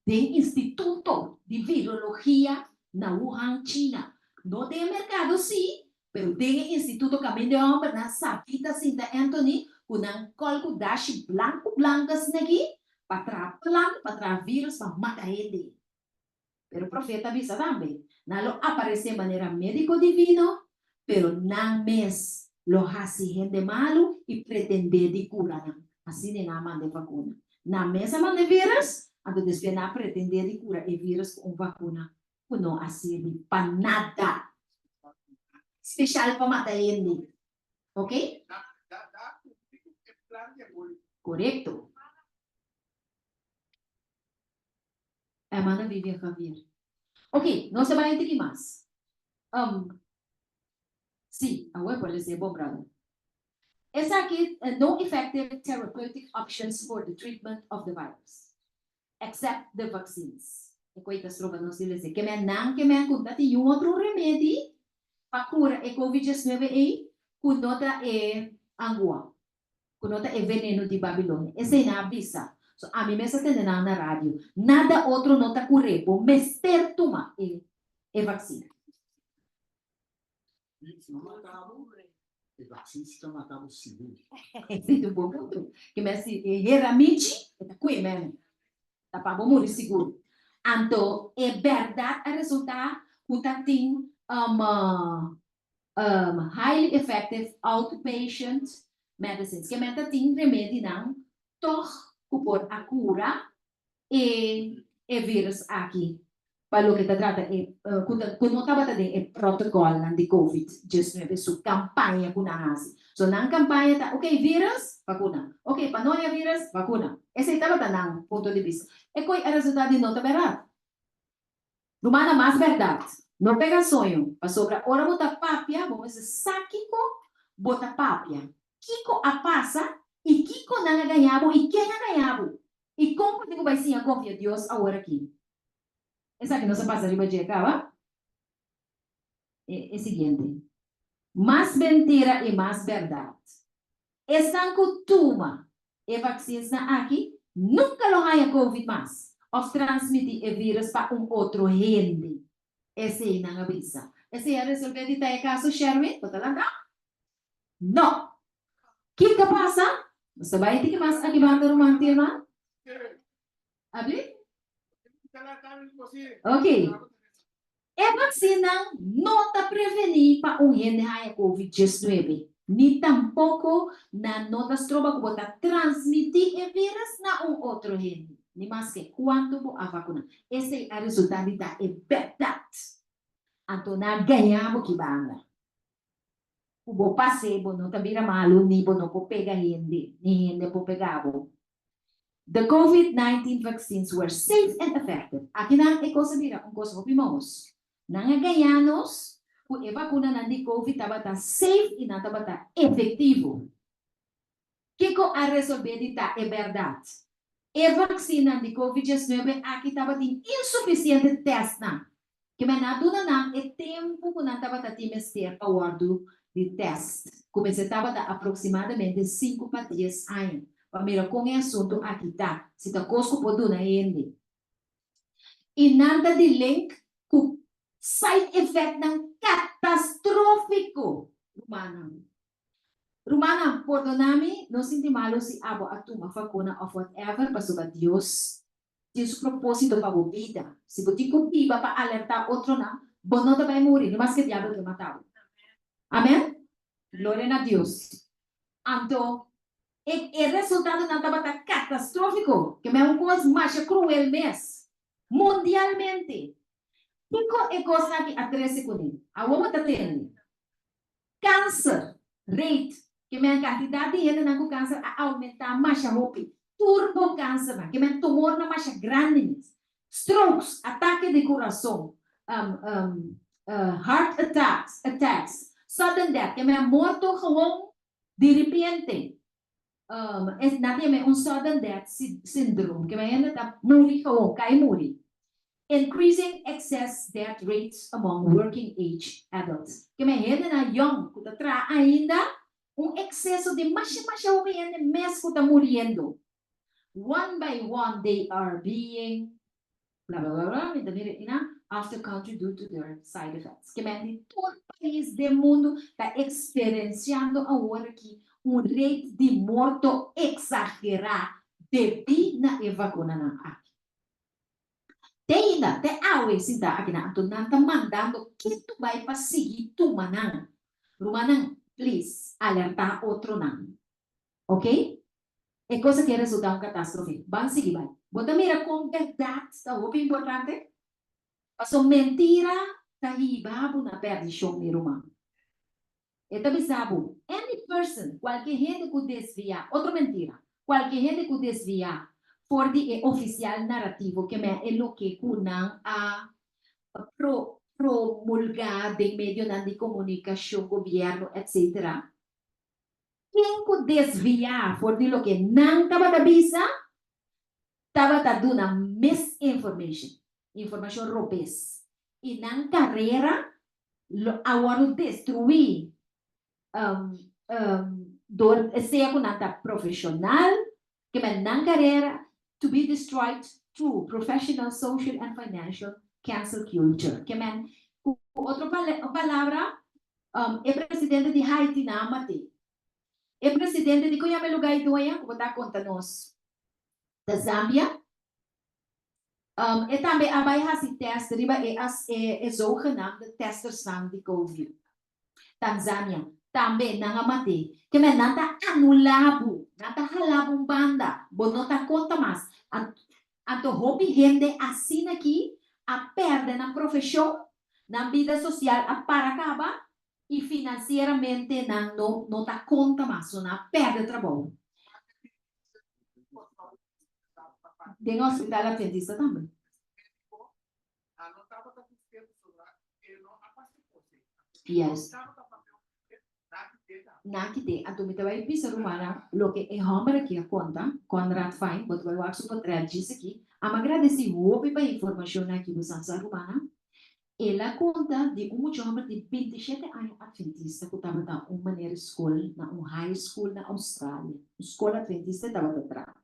Den Instituto di Virologia na Wuhan, China. No den e merkado sí, pero den e instituto kaminda e hòmbernan sabí ta sinta Anthony ku nan kòl ku dashi blanku blanku asin'akí pa traha plan pa traha vírus pa mata hende. Pero profeta a bisa tambe, Nan lo aparesé manera médiko divino, pero nan mes. Lo hasi hende malu i pretendé di kura nan. Asina nan a manda e vakuna. Nan mes a manda e vírus, anto despues nan a pretendé di kura e vírus ku un vakuna ku no a sirbi pa nada. Speshal pa mata hende. Ok? Korekto. Hermana Vivian Javier. Ok, nos ta bai un tiki mas. Um, sí, awor por lesa e bon, brother. Esaki, no effective therapeutic options for the treatment of the virus, except the vaccines. E koe ta stroba nos di lesa. Ke men nan ke men ku ta tin un otro remedi pa kura e covid 19 ei ku no ta e angua. Ku no ta e veneno di Babilonia. Esei nan a bisa. So ami mes a tende nan na radio. Nada otro no ta kur'é. Bo mester tuma e e vaksina. Si no mata bo, e vaksin si ta mata bo sigur. Esei ta un bon punto. Ke men si e hera michi, e ta kue meme. Ta pa bo muri sigur. Anto e bèrdat a resultá ku ta tin highly effective outpatient medicines. Ke men ta tin remedinan tog ku por a kura e e virus aki pa loke ta trata e ku ta ku no tabata den e protocolnan di covid 19 su kampaña ku nan hasi. So nan kampaña ta ok virus, vakuna, ok pa no haña virus, vakuna. Esei tabata nan punto di bista. E koi a resulta di no ta bèrdat. Rumannan mas bèrdat, no pega soño, pasobra ora bo ta papia bo mester sa kiko bo ta papia, kiko a pasa i kiko nan a gaña bo i ken a gaña bo i kon bo tin ku bai siña konfia Dios awor aki. Esaki nos a pasa riba dje kaba. E siguiente. Mas mentira i mas bèrdat. Esnan ku tuma e vaksinsnan aki nunka lo haña covid mas òf transmití e vírus pa un otro hende. Esei nan a bisa. Esei a resolvé di ta e kaso, Sherwin? Bo ta lanta? No! Kiko a pasa? Nos ta bai tiki mas aki banda, ruman Tilman? Abli? Ok. E vaksinnan no ta prevení pa un hende haña covid 19, ni tampoko nan no ta stroba ku bo ta transmití e vírus na un otro hende, ni maske kuantu bo a vakuná. Esei a resultá di ta e bèrdat. Anto nan a gañá bo ki banda. Ku bo pas'é bo no ta bira malu ni bo no por pega hende, ni hende por pega bo. The covid 19 vaccines were safe and effective. Akinan e kos a bira un kos hopi mahos. Nan a gañá nos ku e vakunanan di covid tabata safe i nan tabata efektivo. Kiko a resolvé di ta e bèrdat? E vaksinnan di covid 19 aki tabatin insufisiente tèstnan. Ke men a duna nan e tempu ku nan tabata tin mester pa wòrdu di tèst, ku mester tabata aproksimadamente sinku pa dies aña, pa mira kon e asuntu aki ta, si ta kos ku por duna hende. I nan ta di link ku side effectnan katastrófiko, rumannan. Rumannan, pordona mi, no sinti malu si abo a tuma vakuna of whatever, pasobra Dios tin su propósito pa bo bida. Si bo tin ku biba pa alertá otronan, bo no ta bai muri, ni maske diablo ke mata bo. Amen? Gloria na Dios. Anto, e e resultadonan tabata katastrófiko, ke men un kos masha kruel mes, mundialmente. Kiko e kosnan aki a trese kuné? Awor bo ta tende. Kanser rate, ke men kantidat di hendenan ku kanser a oumentá masha hopi. Tur bo kansernan, ke men tumornan masha grandi mes. Strokes, atake di kurason, heart attacks, attacks, sudden death, ke men morto gewoon di ripiente. Nan ta yama un sudden death syndrome, ke men hende ta muri gewoon, kai muri. Increasing excess death rates among working age adults, ke men hendenan yong ku ta traha ainda, un ekseso di masha masha hopi hende mes ku ta muriendo. One by one they are being bla bla bla bla, mi ta mira einan, after country due to their side effects. Ke men di tur pais den mundu ta eksperensiando awor aki un rate di morto eksagerá debí na e vakunanan aki. Te ainda, te awe sintá akinan, anto nan ta mandando ketu bai pa sigui tuma nan. Rumannan. Please, alertá otronan. Ok? E kos aki a resultá un katástrofe. Ban sigui bai. Bo ta mira kon bèrdat ta hopi importante? Paso mentira ta hiba bo na pèrdishon, mi ruman. E ta bisa bo, any person, kualke hende ku desviá, otro mentira, kualke hende ku desviá for di e ofisial narativo ke mea e loke ku nan a pro promulgá den medionan di komunikashon, gobièrnu, etc. Ken ku desviá for di loke nan tabata bisa, tabata duna misinformation, informashon robes, i nan karera lo a wòrdu destruí dor sea ku nan ta profeshonal, ke men nan karera to be destroyed through professional, social and financial cancel culture. Ke men ku otro palabra e presidente di Haiti nan a mat'é. E presidente di ku yama e lugá ei doña ku bo ta konta nos? Ta Zambia. E tambe a bai hasi test riba e e zogenaamde testersnan di covid. Tanzania. Tambe nan a mat'é. Ke men nan ta anulá bo, nan ta halá bo un banda, bo no ta konta mas. Anto hopi hende asina aki a pèrdè nan profeshon, nan bida sosial a para kaba i finansieramente nan no no ta konta mas, so nan a pèrdè trabou. Den hospital Adventista tambe. Yes. Nan kite. Anto mi ta bai bisa rumannan loke e hòmber aki a konta, Conrad Fine, bo ta bai wak su potrèt djis aki. Amo a gradesí hopi pa e informashonnan aki bo san sa rumannan. El a konta di un mucha hòmber di 27 aña adventista ku tabata un manera di skol na un high school na Australia. Un skol adventista e tabata traha.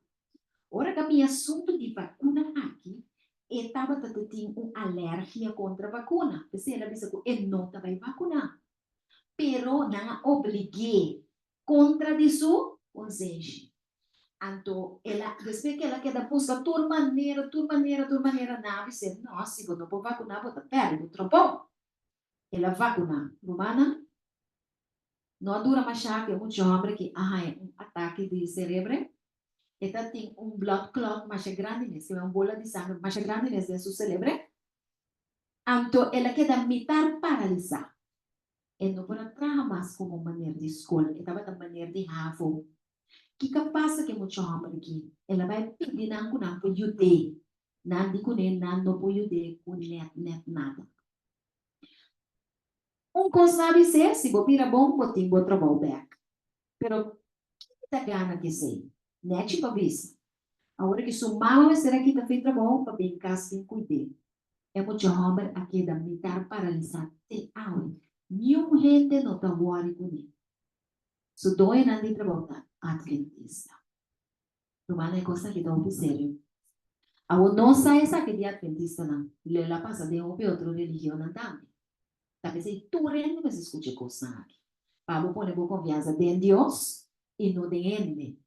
Ora ku a bin asuntu di vakuna aki, e tabata ta tin un alergia kontra vakuna. P'esei el a bisa ku e no ta bai vakuná. Pero nan a oblig'é kontra di su konsenshi. Anto el a, despues ku el a keda buska tur manera, tur manera, tur manera, nan a bis'é, No, si bo no por vakuná, bo ta pèrdè bo trabou. El a vakuná. Rumannan, no a dura mashá ku e mucha hòmber aki a haña un atake di serebre. E ta tin un blood clot masha grandi mes, un bola di sanger masha grandi mes den su selebre. Anto el a keda mitar paralisá. E no por a traha mas komo maner di skol, e tabata maner di havo. Kiko a pasa ku e mucha hòmber aki? El a bai pidi nan ku nan por yud'é. Nan di kuné nan no por yud'é ku nèt nèt nada. Un kos nan a bis'é, si bo bira bon, bo tin bo trabou bèk. Pero ken ta gana ku esei? Nèchi pa bisa. Awor ki su mama mester a kita fin trabou pa bin kas bin kuid'é. E mucha hòmber a keda mitar paralisá te awe. Niun hende no ta wòri kuné. Su doñonan di trabou ta adventista. Rumannan, e kos aki ta hopi serio. Awor nos sa esaki di adventistanan, lo el a pasa den hopi otro religionnan tambe. Ta p'esei tur hende mester skucha e kosnan aki, pa bo pone bo konfiansa den Dios i no den hende,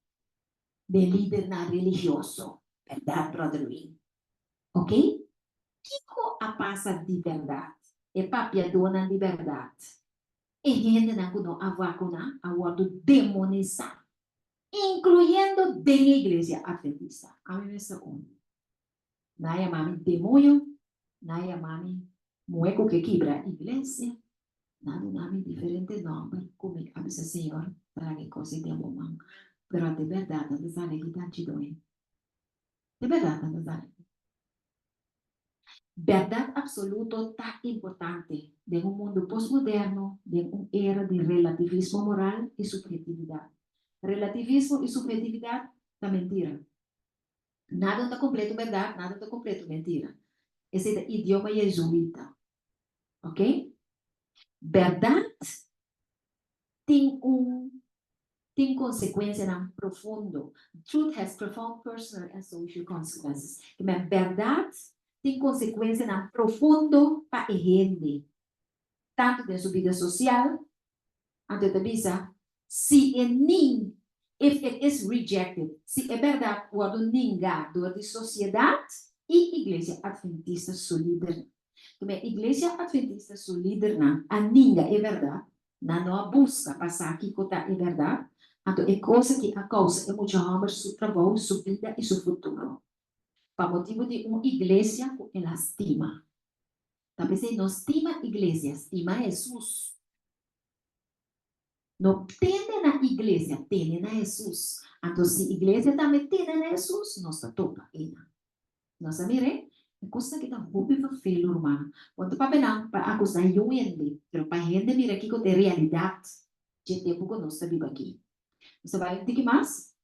den lidernan religioso. Bèrdat, Brother Wayne? Oke? Kiko a pasa di bèrdat? E papiadónan di bèrdat, e hendenan ku no a vakuná, a wòrdu demonisá, inkluyendo den e iglesia adventista. Ami mester un. Nan a yama mi demoño, nan a yama mi muhé ku ke kibra iglesia, nan a duna mi diferente nòmber ku mi a bisa Señor ta laga e kos ei den bo man. Pero de bèrdat nan ta sali aki tanchi doño. De bèrdat nan ta sali aki. Bèrdat apsoluto ta importante den un mundu postmoderno, den un era di relativismo moral i subhetividat. Relativismo i subhetividat ta mentira. Nada no ta kompleto bèrdat, nada no ta kompleto mentira. Esei ta idioma yezuita. Ok? Bèrdat tin un tin konsekuensianan profundo. Truth has profound personal and social consequences. Ke men bèrdat tin konsekuensianan profundo pa e hende, tantu den su bida sosial, anto e ta bisa, si e nin, if it is rejected, si e bèrdat wòrdu ningá dor di sosiedat i Iglesia Adventista su lidernan. Ke men Iglesia Adventista su lidernan a ninga e bèrdat. Nan no a buska pa sa kiko ta e bèrdat, anto e kos aki a kousa e mucha hòmber su trabou, su bida i su futuro, pa motibu di un iglesia ku el a stima. Ta p'esei no stima iglesia, stima Hesus. No tene na iglesia, tene na Hesus. Anto si iglesia tambe tene na Hesus, nos ta topa einan. Nos a mir'é? E kosnan aki ta hopi vervelu, rumannan. Bo ta papia nan pa akusá yu hende, pero pa hende mira kiko ta e realidat dje tempu ku nos ta biba aki. Nos ta bai un tiki mas?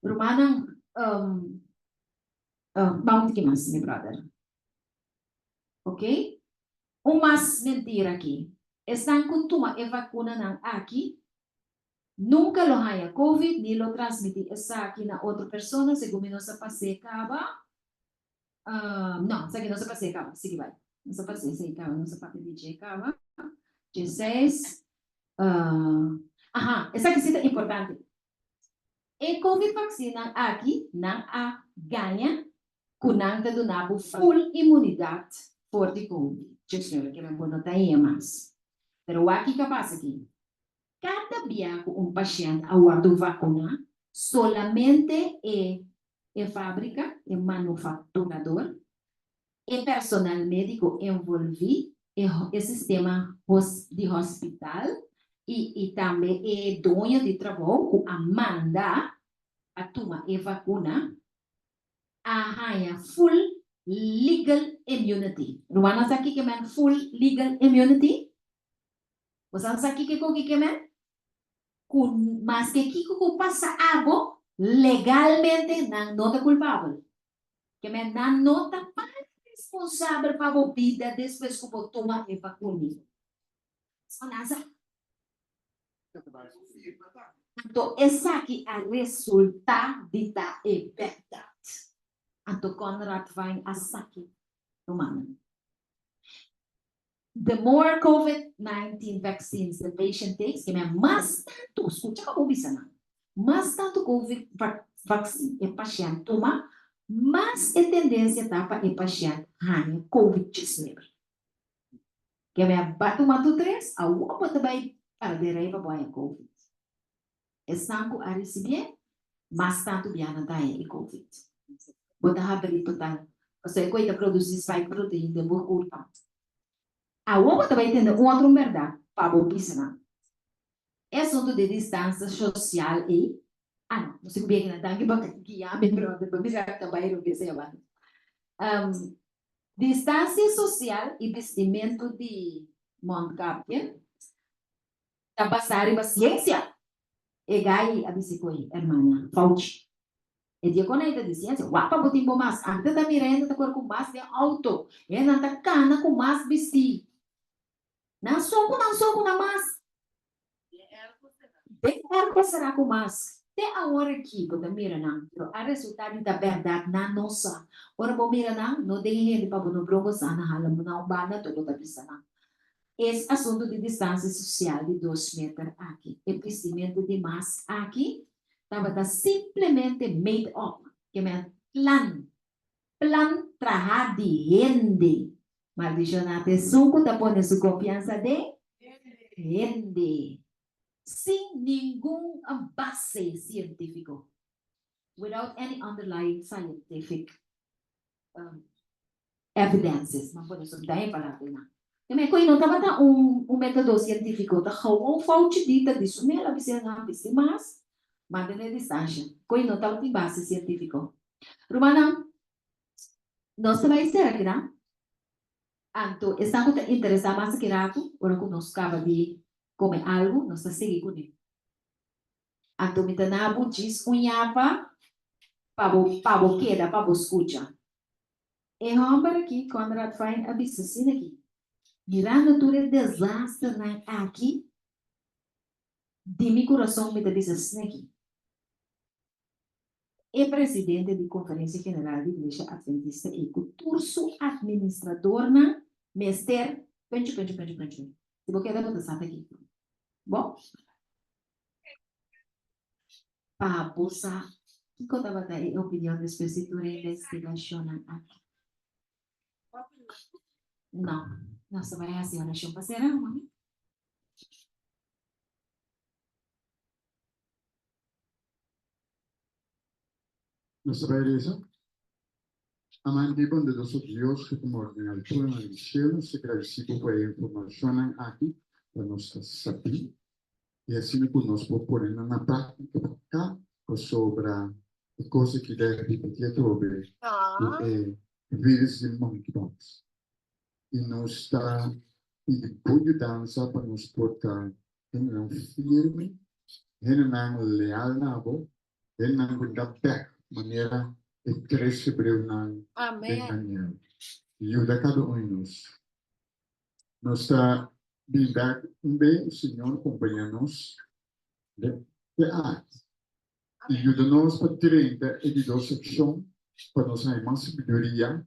Rumannan, bai un tiki mas, mi bròder. Ok? Un mas mentira aki. Esnan ku tuma e vakunanan aki nunka lo haña covid ni lo transmití esaki na otro persona segun mi nos a pas'é kaba. No, esaki nos a pas'é kaba. Sigui bai. Nos a pas'é esei kaba. Nos a papia di dje kaba. Djeseis. Aha, esaki si ta importante. E covid vaksinnan aki nan a gaña ku nan ta duna bo full imunidat for di covid. Djesnuebe ke men bo no ta haña mas. Pero wak kiko a pasa aki. Kada bia ku un pashènt a wòrdu vakuná, solamente e e fábrika, e manufakturador, e personal médiko envolví, e e sistema di hospital i i tambe e doño di trabou ku a manda pa tuma e vakuna a haña full legal immunity. Rumannan sa kiko men full legal immunity? Bosan sa kiko ku kiko men? Ku maske kiko ku pasa abo, legalmente nan no ta kulpabel. Ke men nan no ta para responsabel pa bo bida despues ku bo tuma e vakuna. So nan sa. Anto esaki a resultá di ta e bèrdat. Anto Conrad Vine a saki rumannan. The more Covid-19 vaccines the patient takes, ke men mas tantu, skucha pa bo bisa nan, mas tantu Covid vaccine e pashènt tuma, mas e tendensia ta pa e pashènt haña Covid-19. Ke mi a ba tuma tur tres, awor bo ta bai para den rei pa bo haña covid. Esnan ku a risibié, mas tantu bia nan ta haña e covid. Bo ta habrí total, pasobra e koi ta produsí spike protein den bo kurpa. Awor bo ta bai tende un otro bèrdat pa bo bisa nan. E asuntu di distansia sosial ei, ah no, no sé ku bien kinan, danki pa guia mi bròder, pa bisa ta bai robes ei abanda. Distansia sosial i bistimentu di mondkapje ta basá riba siensia, e gai a bisa ku e hermana Fauci. E dia kon ei ta di siensia, wak pa bo tin bo mas. Ami ta ta mira hende ta kore ku mas den outo, hendenan ta kana ku mas bistí. Nan so ku nan so ku nan mas. Den erko será ku mas. Te awor aki bo ta mira nan, pero a resultá di ta bèrdat nan no sa. Ora bo mira nan, no den hende pa bo no brongosá nan hala bo na un banda anto bo ta bisa nan. Es asuntu di distansia sosial di dos meter aki, e bistimentu di mask aki, tabata simplemente made up, ke men plan Plan traha di hende. Maldishoná ta esun ku ta pone su konfiansa den hende, sin ningun base sientífiko, without any underlying scientific evidences. Nan pone su den e palabra einan. Te koe no tabata un método sientífiko, ta gewoon fouchi di ta di su mel a bisa nan bisti mas, mantené distansha. Koe no tabatin base sientífiko. Rumannan, nos ta bai sera kinan. Anto esnan ku ta interesá mas aki ratu, ora ku nos kaba di kome algu, nos ta sigui kuné. Anto mi ta na bo djis un yapa pa bo pa bo keda pa bo skucha. E hòmber aki, Conrad Vine, a bisa asina aki, Mirando tur e desasternan aki, di mi kurason mi ta bisa asina aki, E presidente di Konferensia General di Iglesia Adventista ei ku tur su atministradornan mester punchi punchi punchi punchi. Si bo keda bo ta sa ta kiko. Bo? Pa bo sa kiko tabata e opinion despues di tur e investigashonnan aki. No, nos ta bai hasi orashon pa sera, mami. Nos ta bai resa. Amante i bondadoso Dios ku ta mora den alturanan di shelu, nos ta gradisí bo pa e informashonnan aki pa nos ta sabí i asina ku nos por pone nan na práktika pa ka pasobra e kos aki ta ripití atrobe ku e virus di monkeypox. I nos ta pidi bo yudansa pa nos por ta hendenan firme, hendenan leal na bo, hendenan ku ta bek manera e tres hebreunan den Daniel. Yuda kada un di nos. Nos ta bin bek un be, Señor kompaña nos den te aki. I yuda nos pa drenta e di dos sekshon pa nos haña mas sabiduria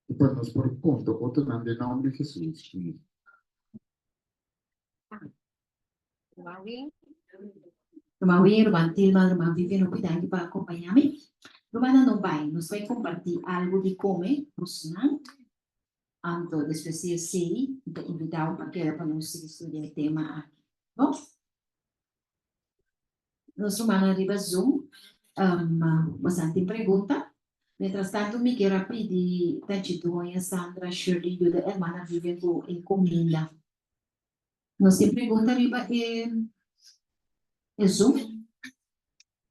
i pa nos por konta otronan den nòmber di Hesus. Ruman Win, Ruman Tilma, Ruman Vivian, hopi danki pa acompaña mi. Rumannan no bai, nos bai comparti algo di come bosonan. Anto despues di esey, mi ta invita bo pa keda pa nos sigui studia e tema aki. Bon? Nos rumannan riba Zoom, bosan tin pregunta? Mientras tanto mi kier a pidi Tanchi Doña, Sandra, Shirley yuda hermana Vivian cu e cuminda. Nos tin pregunta riba e e Zoom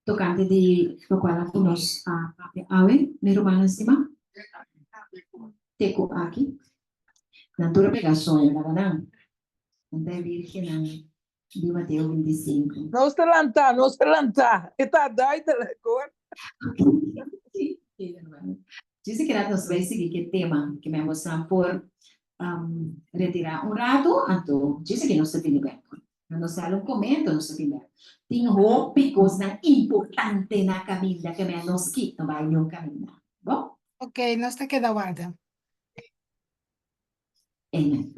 tocante di locual cu nos a papia awe, mi rumannan stima. Te cu aki. Nan tur a pega soño, laga nan. Nan ta e virgennan di Mateo 25. Nos ta lantá, nos ta lantá. E ta duidelijk hoor. Djis ki rat nos bai sigui ku e tema ku mi a mostra por retirá un ratu, anto djis aki nos ta bini bèk. Nos ta hala un komento, nos ta bini bèk. Tin hopi kosnan importante na kaminda ku mi a nos kit no bai niun kaminda. Bon? Ok, nos ta keda warda. Amen.